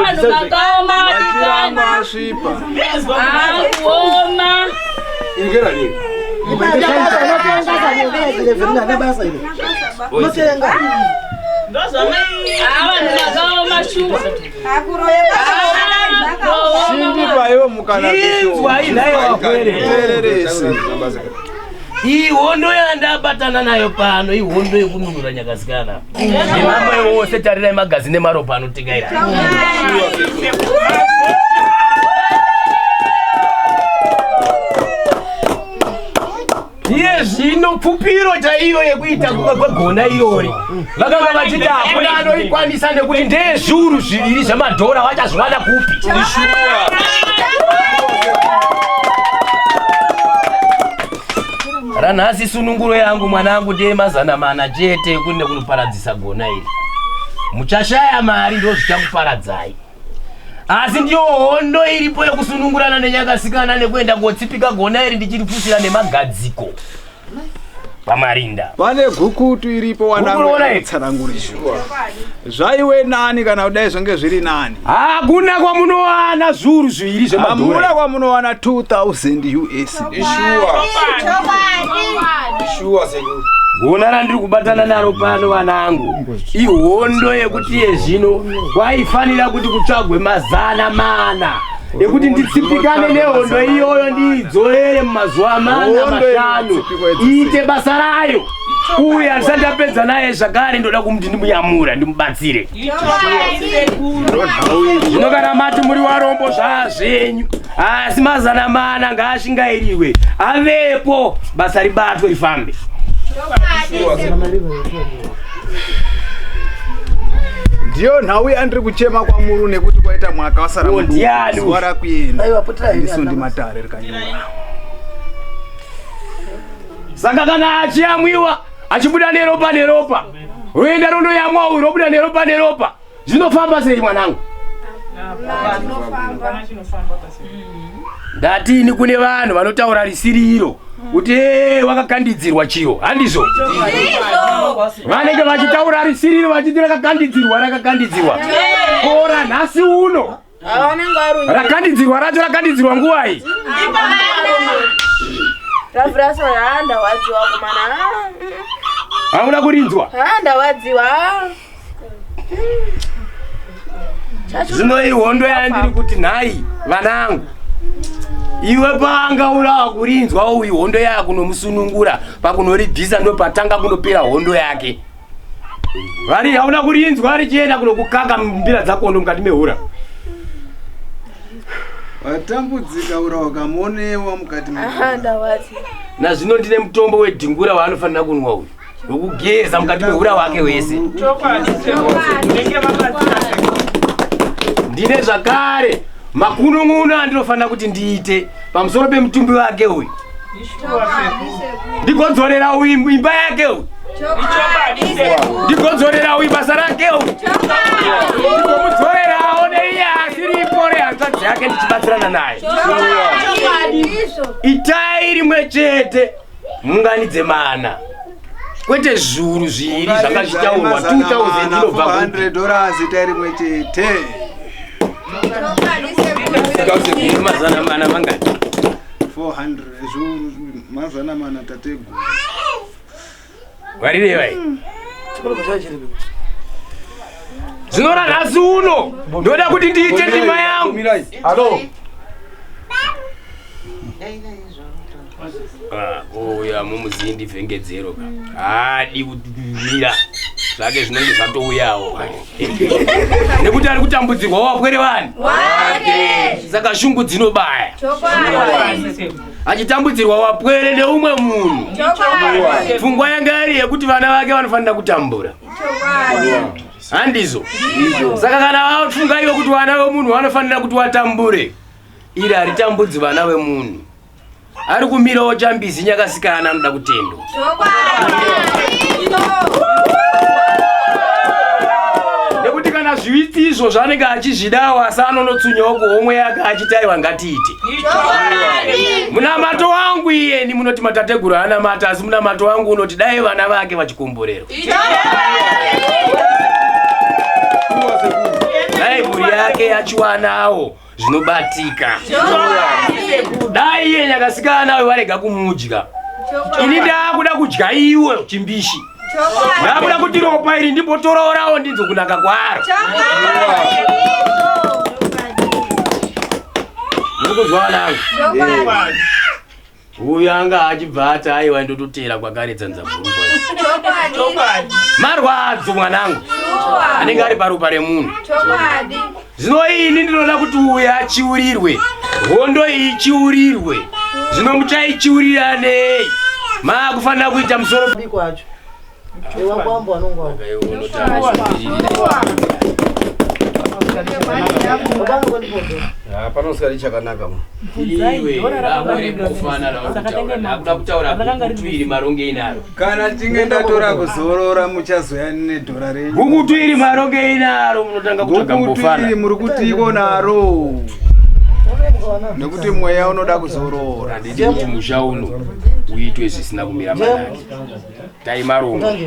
Vanhu vakaoma Machiramba asvipa. Kuoma. Ingera nini? Basa iri. Unotenga. Vanhu vakaoma shuwa. Chindipa iwe mukana Inzwa inhaye wakwere. Muteererese. Iyi hondo yandabatana nayo pano ihondo yekununura nyakasikana. Nemamwe wose tarirai magazi nemaropa anotengaira. Iye zvino pfupiro chaiyo yekuita kwegona irori vakanga vachiti hakuna anoikwanisa nekuti ndezviuru zviviri zvemadhora vachazviwana kupi? Ranhasi sununguro yangu mwanangu ndeye mazana mana chete kune kunoparadzisa gona iri. Muchashaya mari ndo zvichakuparadzai. Asi ndiyo hondo iripo yekusunungurana nenyakasikana nekuenda kotsipika gona iri ndichiripfusira nemagadziko pamarinda. Pane gukutu iripo Gukuruona wanangu iri? tsananguriswa. Zvaiwe nani kana kudai zvange zviri nani. Hakuna kwamunowana zviuru zviviri Hamuna zvemadhora. kwamunowana 2000 US. Ishuwa. Ishuwa sekuru. Gona randiri kubatana naro pano vanangu ihondo yekuti yezvino kwaifanira kuti kutsvagwe mazana mana ekuti nditsipikane nehondo iyoyo ndiidzorere mumazuva mana Hondo mashanu inotsipikwa idzosere. iite basa rayo. Uye handisati ndapedza naye zvakare ndoda kumuti ndimuyamura ndimubatsire. Zvino kana mati muri warombo zvazvenyu asi mazana mana ngaashingairiwe avepo basa ribatwe rifambe. Ndiyo nhau yandiri kuchema kwamuri nekuti kwaita mwaka wasara Oh, ndiani zuva rakuenda. Aiwa, putirai ini Ndisundi handina matare rikanyora. Saka kana achiyamwiwa achibuda neropa neropa roenda rondoyamwa uyu robuda neropa neropa zvinofamba sei mwanangu? Ndatini kune vanhu vanotaura risiriro kuti "Eh, wakakandidzirwa chiro handizvo vanenge vachitaura risiriro vachiti rakakandidzirwa rakakandidzirwa kora nhasi uno rakandidzirwa racho rakandidzirwa nguwai? Ravhuraso ha ndawadziwa kumana. Hauna kurinzwa? Ha ndawadziwa. Zvino ihondo yandiri kuti nhai vanangu iwe panga urawa kurinzwa uyu hondo yakunomusunungura pakunoribvisa ndo patanga kunopera hondo yake. Vari hauna kurinzwa richienda kunokukaka mbira dzakondo mukati mehura. Vatambudzika ura wakamonewa mukati Aha ndawadziwa. Nazvino ndine mutombo wedhingura waanofanira kunwa uyu wekugeza mukati mehura wake wese. Ndine zvakare makunun'una andinofanira kuti ndiite pamusoro pemutumbi wake uyu ndigodzorera uyu imba yake uyu ndigodzorera uyu basa rake uyu ndigomudzorerawo neiye asiripo rehanzvadzi yake ndichibatsirana naye. Itai rimwe chete munganidze mana kwete zviuru zviviri zvanga zvichitaurwa 2000 inobva kupi? 400 dollars itai rimwe chete. Mazana mana mangani? 400 zviuru mazana mana tateguru. Warirevai. Chikoro chacho chiri. Zvino ranhasi uno ndoda kuti ndiite ndima yangu. Alo. Ah, ouya mumuzindi vhengedzero ka haadi kumira zvake zvinenge zvatouyawo nekuti ari kutambudzirwa wapwere vani saka shungu dzinobaya achitambudzirwa wapwere neumwe munhu pfungwa yanga iri yekuti vana vake vanofanira kutambura handizvo saka kana vafunga iwe kuti vana vemunhu vanofanira kuti watambure iri haritambudzi vana vemunhu ari kumirawo chambizi nyakasikana anoda kutendwa nekuti kana zviitsi izvo zvaanenge achizvidawo asi anonotsunyawo kuhomwe yake achiti aiwa ngatiite munamato wangu iyeni munoti matateguru anamata asi munamato wangu unoti dai vana vake vachikomborerwa dai mhuri yake yachiwanawo zvinobatika dai iye nyakasikana uyo varega kumudya ini ndaakuda kudya iwe chimbishi ndaakuda kuti ropa iri ndimbotororawo ndinzwe kunaka kwaro muri kunzwa vanangu uyu anga achibva ati aiwa ndototera kwakare tsanza bhurukwa marwadzo mwanangu anenge ari paropa remunhu zvino ini ndinoda kuti uyu achiurirwe hondo iyi ichiurirwe zvino muchaichiurira nei maakufanira kuita musoro biko acho ewakwambo anongwa Panoswera chakanaka mu. Akuda kutaura gukutu iri maronge inaro. Kana tinge ndatora kuzorora muchazoya nedhora renyu. Gukutu iri maronge inaro munotanga kutsvaga Gukutu mbofana. iri muri kutiiko naro? Nekuti mweya unoda kuzorora. Handidi kuti musha uno uitwe zvisina kumira manake. Tai marongo.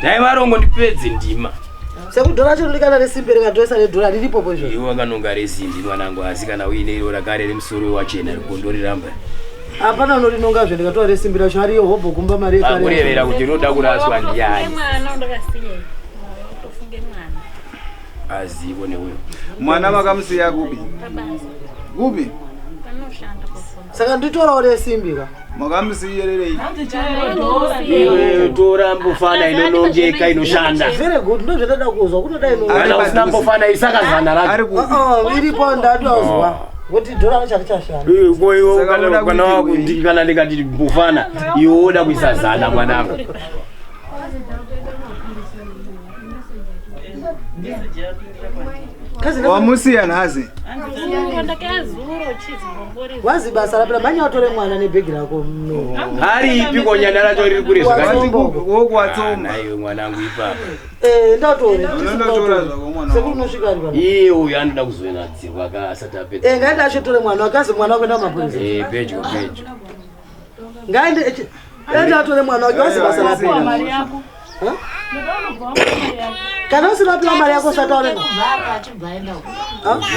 Tai marongo ndipedze ndima. Sekudhora racho riri kana resimbi rikatoisa redhora riripopo izvozvo. Iwe wakanonga resimbi mwanangu asi kana uine iro rakare remusoro wachena rikondo riramba. Hapana unorinonga zve ndikatora resimbi racho ariyo hobho kumba mari yekare. Akurevera kuti rinoda kuraswa ndiyani. Mwana undakasiya. Utofunge mwana. Azivo neuyo. Mwana makamusiya kupi? Pabasa. Kupi? Panoshanda pafoni. Saka nditorawo resimbi ka. Makamusiyererei? Iwe tora mbofana inonongeka inoshanda. Very good ndozvatada kuzwa kunoda ino. Kana usina mbofana isaka zana rako. Ah, iripo ndatozwa. Kuti dhora racho harichashanda. Ko iwe kana kana wakundi kana ndikati mbofana iwe woda kuisa zana mwanangu. Wamusiya nhasi? Zuro ndakazuro chizi ngombori. Wazi basa rapera mhanya watore mwana nebhegi rako. No. Ari ipi konyana racho riri kure zvakati. Wokuwatsoma. Iwe mwanangu ipapo. Eh ndatore. Unondotora zvako mwana Sekuru unosvika ari pano. Iye uyu anoda kuzonatsirwa ka asati apedza. Eh ngaende achotore mwana wake mwana wake ndamapurisa. Eh pedyo pedyo. Ngaende echi. Ende atore mwana wake wazi basa rapera. Mari yako. Huh? Kana usina kupiwa mari yako usataure.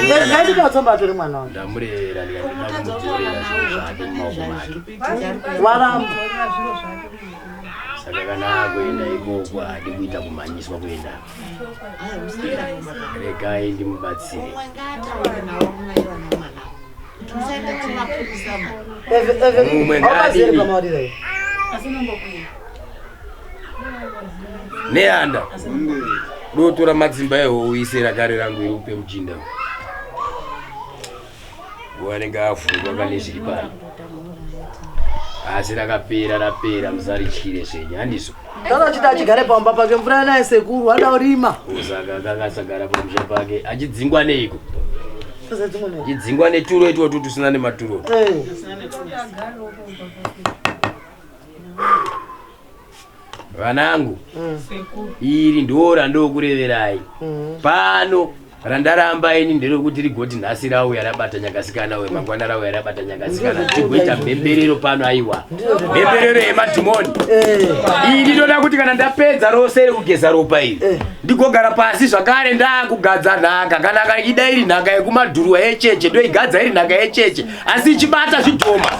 Ngaende katsomba atore mwana wake. Ndamurevera ndikati ndamudzorera zvinhu zvake mumaoko make. Waramba. Saka kana akuenda ikoko haadi kuita kumhanyiswa kuenda. Regai ndimubatsire. Mumwe Aukazere ngaadini? pamawarira iyo. Neanda. Dotora matsimba eho uise rakare rangu iri upe muchinda. Wanenge avhurwa kane zviri pano. Asi rakapera rapera musarityire zvenyu handizvo. Kana achida achigare pamba pake mvura naye sekuru ada urima. Saka kakasagara pamusha pake achidzingwa neiko? Sasa dzimwe nei. Achidzingwa neturo itwo tusina nematuro. Eh. Vanangu, iri ndo randokureverai pano randaramba ini nderekuti rigoti nhasi rauya rabata nyakasikana uye mangwana rauya rabata nyakasikana tigoita mhemberero pano aiwa mhemberero yemadhimoni ini ndoda kuti kana ndapedza rose rekugeza ropa iri ndigogara pasi zvakare ndakugadza nhaka kana ida iri nhaka yekumadhuruwa yecheche ndoigadza iri nhaka yecheche asi ichibata zvidhoma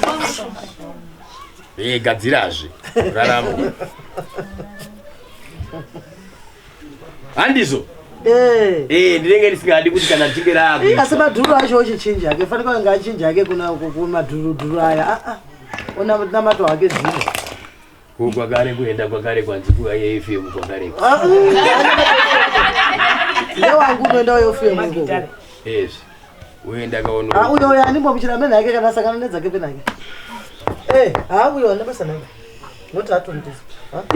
gadzirazve raramo. Handizvo? Eh, ndinenge ndisingadi kuti kana tichinge Ih, raakuitwa. asi madhuru acho ochichinja ake fanika kunge achinja ake kuna kumadhurudhuru aya aa ona namato ake dzino Ko kwakare kuenda kwakare kwanzi kuAFM kwakare. Ah, ndewangu unoenda uyofemu ikoko. Ezvi. Uenda Ah, kaono. uyo uyo andimbomuchira mene hake kana asangana nedzake penake. Eh, haa uyo ane basa nake. Noti atondiza.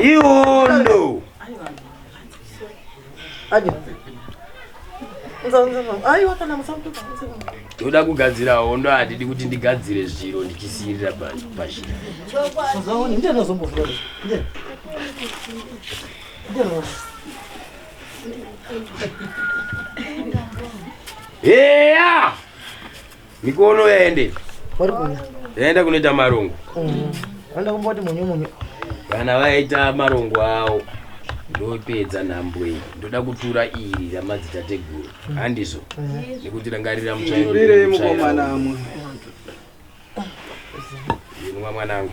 Ihondo. Adi. Unza unza. Aiwa kana musamutuka. Ndoda kugadzira hondo handidi kuti ndigadzire zviro ndichisiyirira pazhira. Uzaone ndiye anozombovhura. Ndiye. Ndiye. Eya! Mikono yaende. Vari kuuya. Yaenda kunoita marongo. Vanoda kumboti munyu munyu. Kana vaita marongo awo ndopedza nhambo iyi. Ndoda kutura iri ramadzitateguru. Handizvo? Nekuti rangarira mutsvairo. Tirei mukomana amwe. Inwa mwanangu.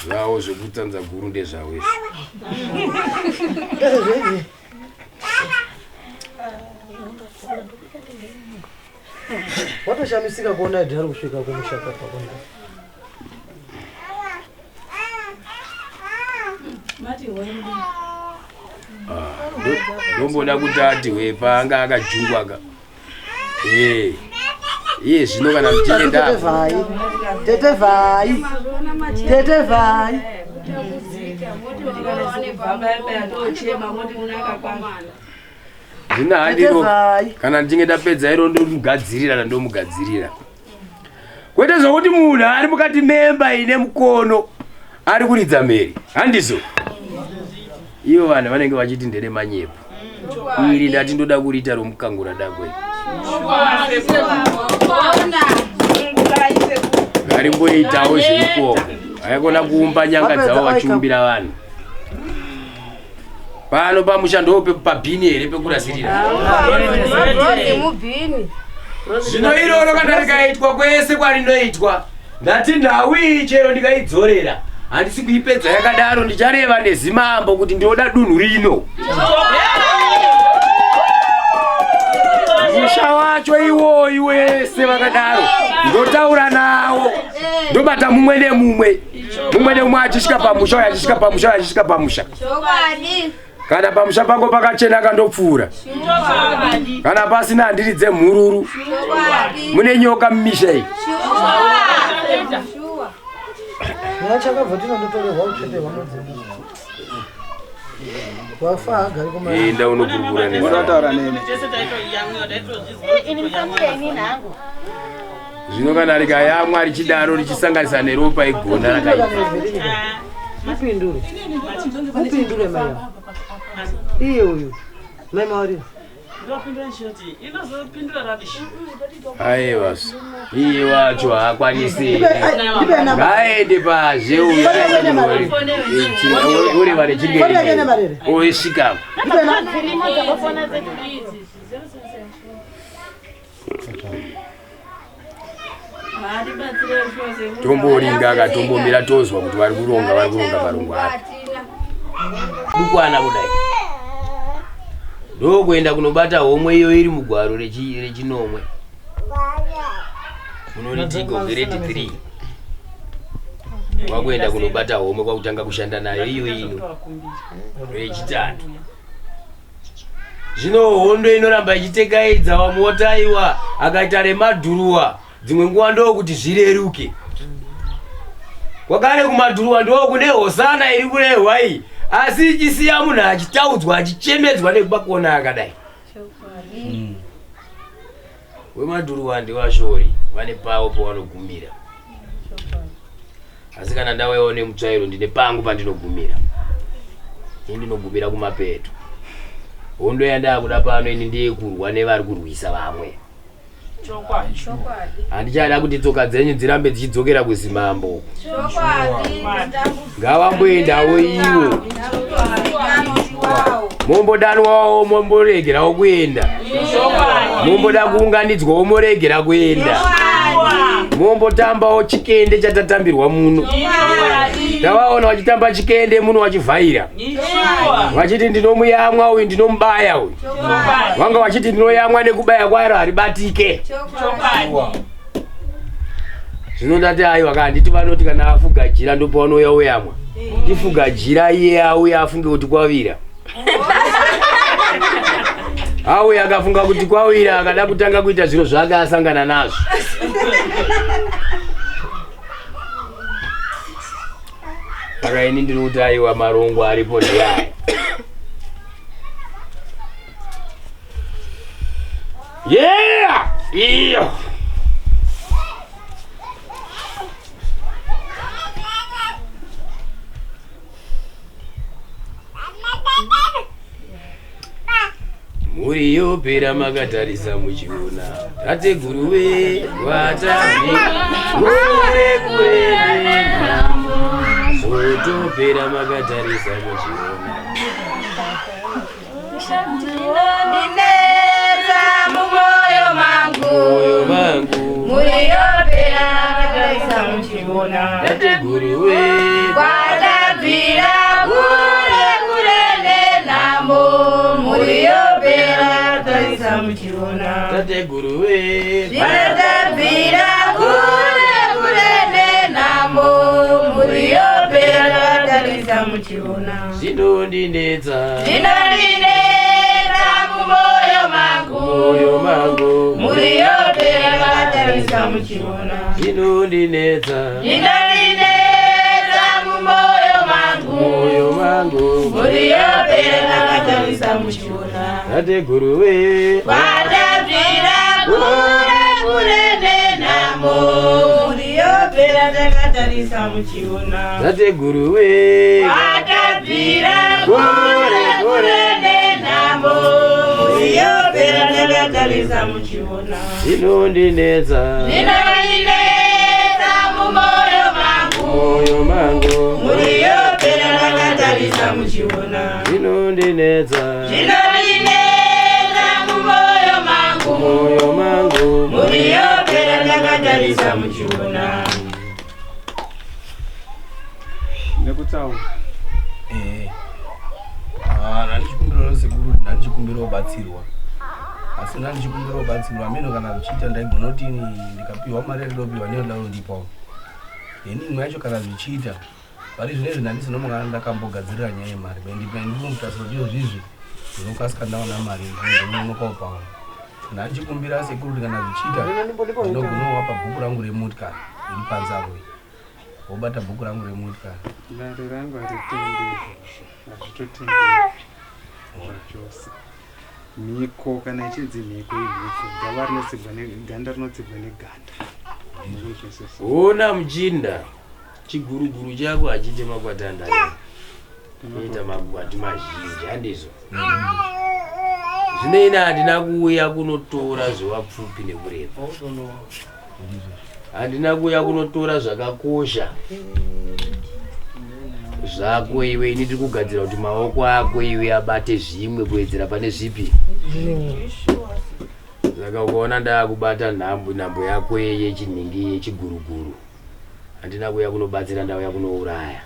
Zvawo zvekutsanza guru ndezvawo izvi. Watoshamisika kuona idhari kusvika kumushaka pakona. Mati hondo. Ndomboda kuti ati wepa anga akajungwa ka. Eh. Iye zvino kana muchinge Tete nda vhai. Tete vhai. Tete vhai. zvino handiro Tete kana ndichinge ndapedza iro ndomugadzirira ndomugadzirira. Kwete zvokuti munhu ari mukati memba ine mukono ari kuridza mhere. Handizvo? Ivo vanhu vanenge vachiti ndere manyepo. Iri ndati ndoda kuriita romukangura dagwe. Ngarimboitawo zviriko. Haikona kuumba nyanga dzavo vachiumbira vanhu. Pano pamusha ndo pabhini here pekurasirira. mubhini. Zvino iroro kana rikaitwa kwese kwarinoitwa, ndati nhau iyi chero ndikaidzorera handisi kuipedza yakadaro, ndichareva nezimambo kuti ndinoda dunhu rino. Musha wacho iwoyu wese vakadaro, ndotaura nawo, ndobata mumwe nemumwe, mumwe nemumwe achisvika pamusha uyo achisvika pamusha uyo achisvika pamusha. Chokwadi. Kana pamusha pangu pakachena kandopfuura, kana pasina handiridze mhururu. Mune nyoka mumisha iyi. Mina chakabva tinondotorerwa utsvete hwamudzimu. Wafa haagari kuma. Enda unokurukura neni. Unotaura neni. Ini musamure inini hangu. Zvino kana rikayamwa richidaro richisanganisa neropa igona rakaipa. Mupindure. Mupindure mai avo. Iye uyu. Mai Maurira. Ndopindura nchoti inozopindura rubbish. Aiwa, iye wacho haakwanisi. Ndipe namba. Ngaende pazhe uyu ureva Marere. nechingeri oisvika. Dzirimo dzakafona dzedu idzi. Tomboringa ka tombomira tozwa kuti vari kuronga vari kuronga marongo api. Dukwana kudai. Ndokuenda kunobata homwe iyo iri mugwaro rechinomwe. Munoriti grade 3. Kwakuenda kunobata homwe kwakutanga kushanda nayo iyo ino. Rechitatu. Zvino hondo inoramba ichitekaidza vamotaiwa akaita remadhuruwa dzimwe nguva ndokuti zvireruke. Kwakare kumadhuruwa ndokune hosana iri kurehwa iyi asi ichisiya munhu achitaudzwa achichemedzwa nekubakona akadai. Wemadhuruwa ndewashori vane pavo pavanogumira. Asi kana ndauyawo nemutsvairo ndine pangu pandinogumira. Ini ndinogumira kumapeto. Hondo yandakuda pano ini ndeyekurwa nevari kurwisa vamwe. Handichada kuti tsoka dzenyu dzirambe dzichidzokera kuzimambo. Ngavamboendawo ivo. Mombodanwawo momboregerawo kuenda. Momboda kuunganidzwawo moregera kuenda. Mombotambawo chikende chatatambirwa muno. Tavaona vachitamba chikende muno vachivhaira. Vachiti ndinomuyamwa uyu ndinomubaya uyu. Vanga vachiti ndinoyamwa nekubaya kwaro haribatike. Zvino ndati aiwa ka handiti vanoti kana afuga jira ndopavanouya oyamwa. Tifuga jira iye auya afunge kuti kwavira. Auya akafunga kuti kwawira akada kutanga kuita zviro zvake asangana nazvo. Saka ini ndiri kuti aiwa marongo aripo ndiyaya. Yeah! Iyo! Mhuri yopera makatarisa muchiona tateguru we watavi kure kure nenhamo zvotopera makatarisa muchiona Ndinetsa mumoyo mangu moyo mangu mhuri yopera makatarisa muchiona tateguru we kwatabvira kure kure nenhamo mhuri yopera makatarisa muchiona tateguru we Zvitabvira kure kure nenhamo mhuri yopera makatarisa muchiona zvinondinetsa Zvinondinetsa mumoyo mangu moyo mangu mhuri yopera makatarisa muchiona zvinondinetsa Zvinondinetsa mumoyo mangu moyo mangu mhuri yopera makatarisa muchiona tateguru we Kwatabvira kure kure nenhamo mhuri yopera takatarisa muchiona tateguru we Kwatabvira kure kure nenhamo mhuri yopera takatarisa muchiona zvinondinetsa Zvinondinetsa mumoyo mangu moyo mangu mhuri yopera takatarisa muchiona zvinondinetsa Zvinondinetsa mumoyo mangu moyo mangu mhuri yopera takatarisa muchiona Nekutaura. Eh. Ah, ndandichikumbirawo sekuru ndandichikumbirawo kubatsirwa asi ndandichikumbirawo kubatsirwa ameno kana zvichiita ndaigona kuti ndikapiwa mari yandopiwa neyoda kundipawo ini imwe yacho kana zvichiita pari zvinezvi ndandisina mukana ndakambogadzirira nyaya yemari ndikumutasiro ndizvo zvizvi ndinokasika ndaona mari ndinonokawo pawo ndandichikumbira sekuru kuti kana zvichiita ndinogonowa pabhuku rangu remotikari iri panze apo iyi wobata bhuku rangu remotikari Dare rangu haritenderi hazvitotenderi zvachose mhiko kana ichinzi mhiko imhiko gava rinotsigwa neganda rinotsibwa neganda Ndozvese. Ona muchinda chiguruguru chako hachiite makwatanda inoita makwati mazhinji handizvo zvino ina handina kuuya kunotora zvevapfupi nekureba handina kuuya kunotora zvakakosha zvako iwe ini tiri kugadzira kuti maoko ako iwe abate zvimwe kuwedzera pane zvipi saka ukaona ndaakubata nhambo nhambo yako yechinhingi yechiguruguru handina kuuya kunobatsira ndauya kunouraya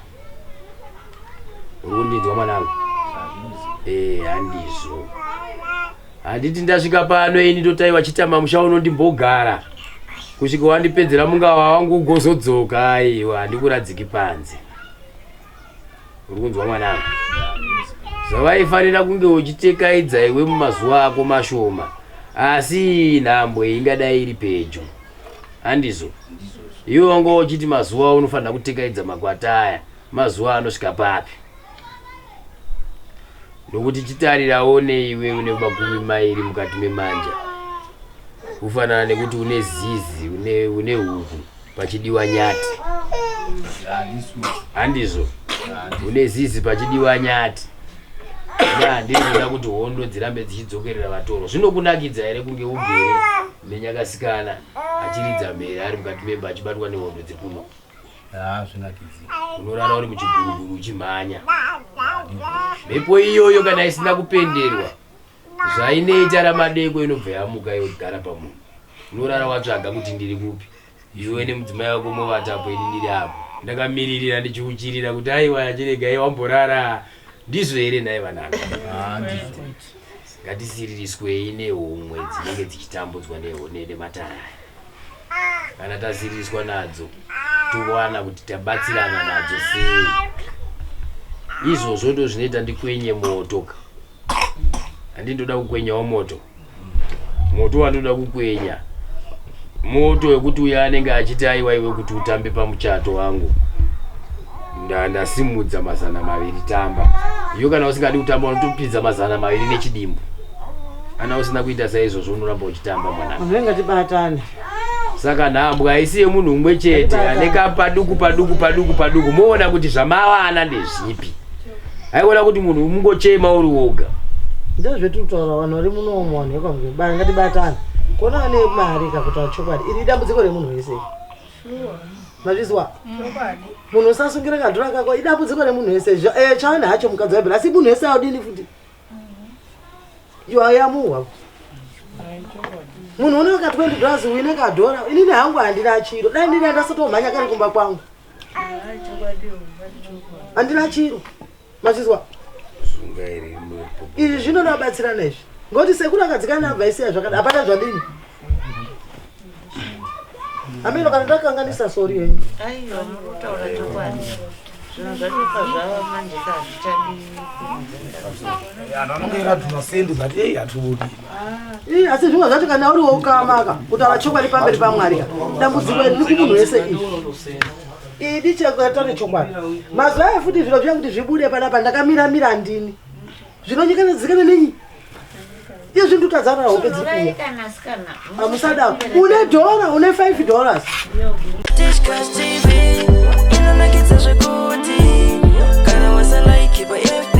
uri kundinzwa mwanangu ee handizvo handiti ndasvika pano ini ndotaiwa chitama musha uno ndimbogara kusvika wandipedzera mungava wangu ugozodzoka aiwa handikuradziki panze uri kunzwa mwanangu zvavaifanira kunge uchitekaidza iwe mumazuva ako mashoma asi nhambo iyi ingadai iri pedyo handizvo iwe wanga uchiti mazuva unofanira kutekaidza makwata aya mazuva anosvika papi nokuti chitarirawo neiwe une 20 mukati memanja kufanana nekuti une zizi une, une huku pachidiwa nyati handizvo une zizi pachidiwa nyati handiri kuda kuti hondo dzirambe dzichidzokerera vatoro zvinokunakidza here kunge ugere nenyakasikana achiridza mhere ari mukati memba achibatwa nehondo dzekuno zvinakidzi unorara uri muchiguruguru uchimhanya mhepo iyoyo kana isina kupenderwa zvainoita ramadeko inobva yamuka yogara pamunhu unorara watsvaga kuti ndiri kupi Iwe nemudzimai wako movatapo, ini ndiri apo ndakamiririra ndichiuchirira kuti aiwa, chiregai wamborara. Ndizvo here nhai vanaka? Ngatisiririswei nehomwe dzinenge dzichitambudzwa nematara aya. Kana tasiririswa nadzo, towana kuti tabatsirana nadzo sei. Izvozvo ndo zvinoita ndikwenye moto ka. Handindoda kukwenyawo moto. Moto wandoda kukwenya, moto wekuti uyo anenge achiti aiwa, iwe kuti utambe pamuchato wangu ndasimudza 200, tamba iyo. Kana usingadi kutamba, unotopidza 200 nechidimbu. Kana usina kuita saizvozvo, unoramba uchitamba, mwanangu. Vanhu vengatibatane. Saka nhambwe haisi yemunhu umwe chete ane kapaduku paduku paduku paduku. Moona kuti zvamawana ndezvipi. Haiona kuti munhu mungochema uri woga. Ndozvetiri kutaura, vanhu vari munomu, vanhu vekwamubara, ngatibatane. Kona ane mari kakutaura chokwadi, iri idambudziko remunhu wese. Mazvizwa? Munhu usasungira kadhura kako, idambudziko remunhu wese. Chawana hacho mukadzi wabhera, asi munhu wese audini futi yamuhwa. Munhu une ka $20, uine kadhora, inini hangu handina chiro. Dai ndini andasotomhanya kari kumba kwangu, handina chiro. Mazvizwa? Zunga iri mupo. Izvi zvinoda kubatsirana izvi, ngokuti sekuru akadzikana abva isiya zvakada, hapana zvadini. Ameno kana ndakanganisa, sorry yenyu. Aiwa, muri kutaura chokwadi. Zvinhu zvacho zvava manje ka, hazvichadi. Anhu anonge atumasendi, but ei, hatibudi. Ii, asi zvimwe zvacho kana uri woukamaka, kutaura chokwadi pamberi paMwari ka, dambudziko iri riri kumunhu wese izvi. Idi chekutare chokwadi, mazuva aya futi zviro zviya kuti zvibude panapa, ndakamiramira ndini zvinonyikanidzikana nenyi iye zvinhu tutadzana hope dziri kuuya. Kana sikana. Hamusada une dhora, une $5. Tichkach TV inonakidza zvekuti kana wasalike pa FB,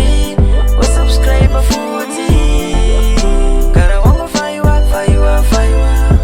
wasubscribe futi.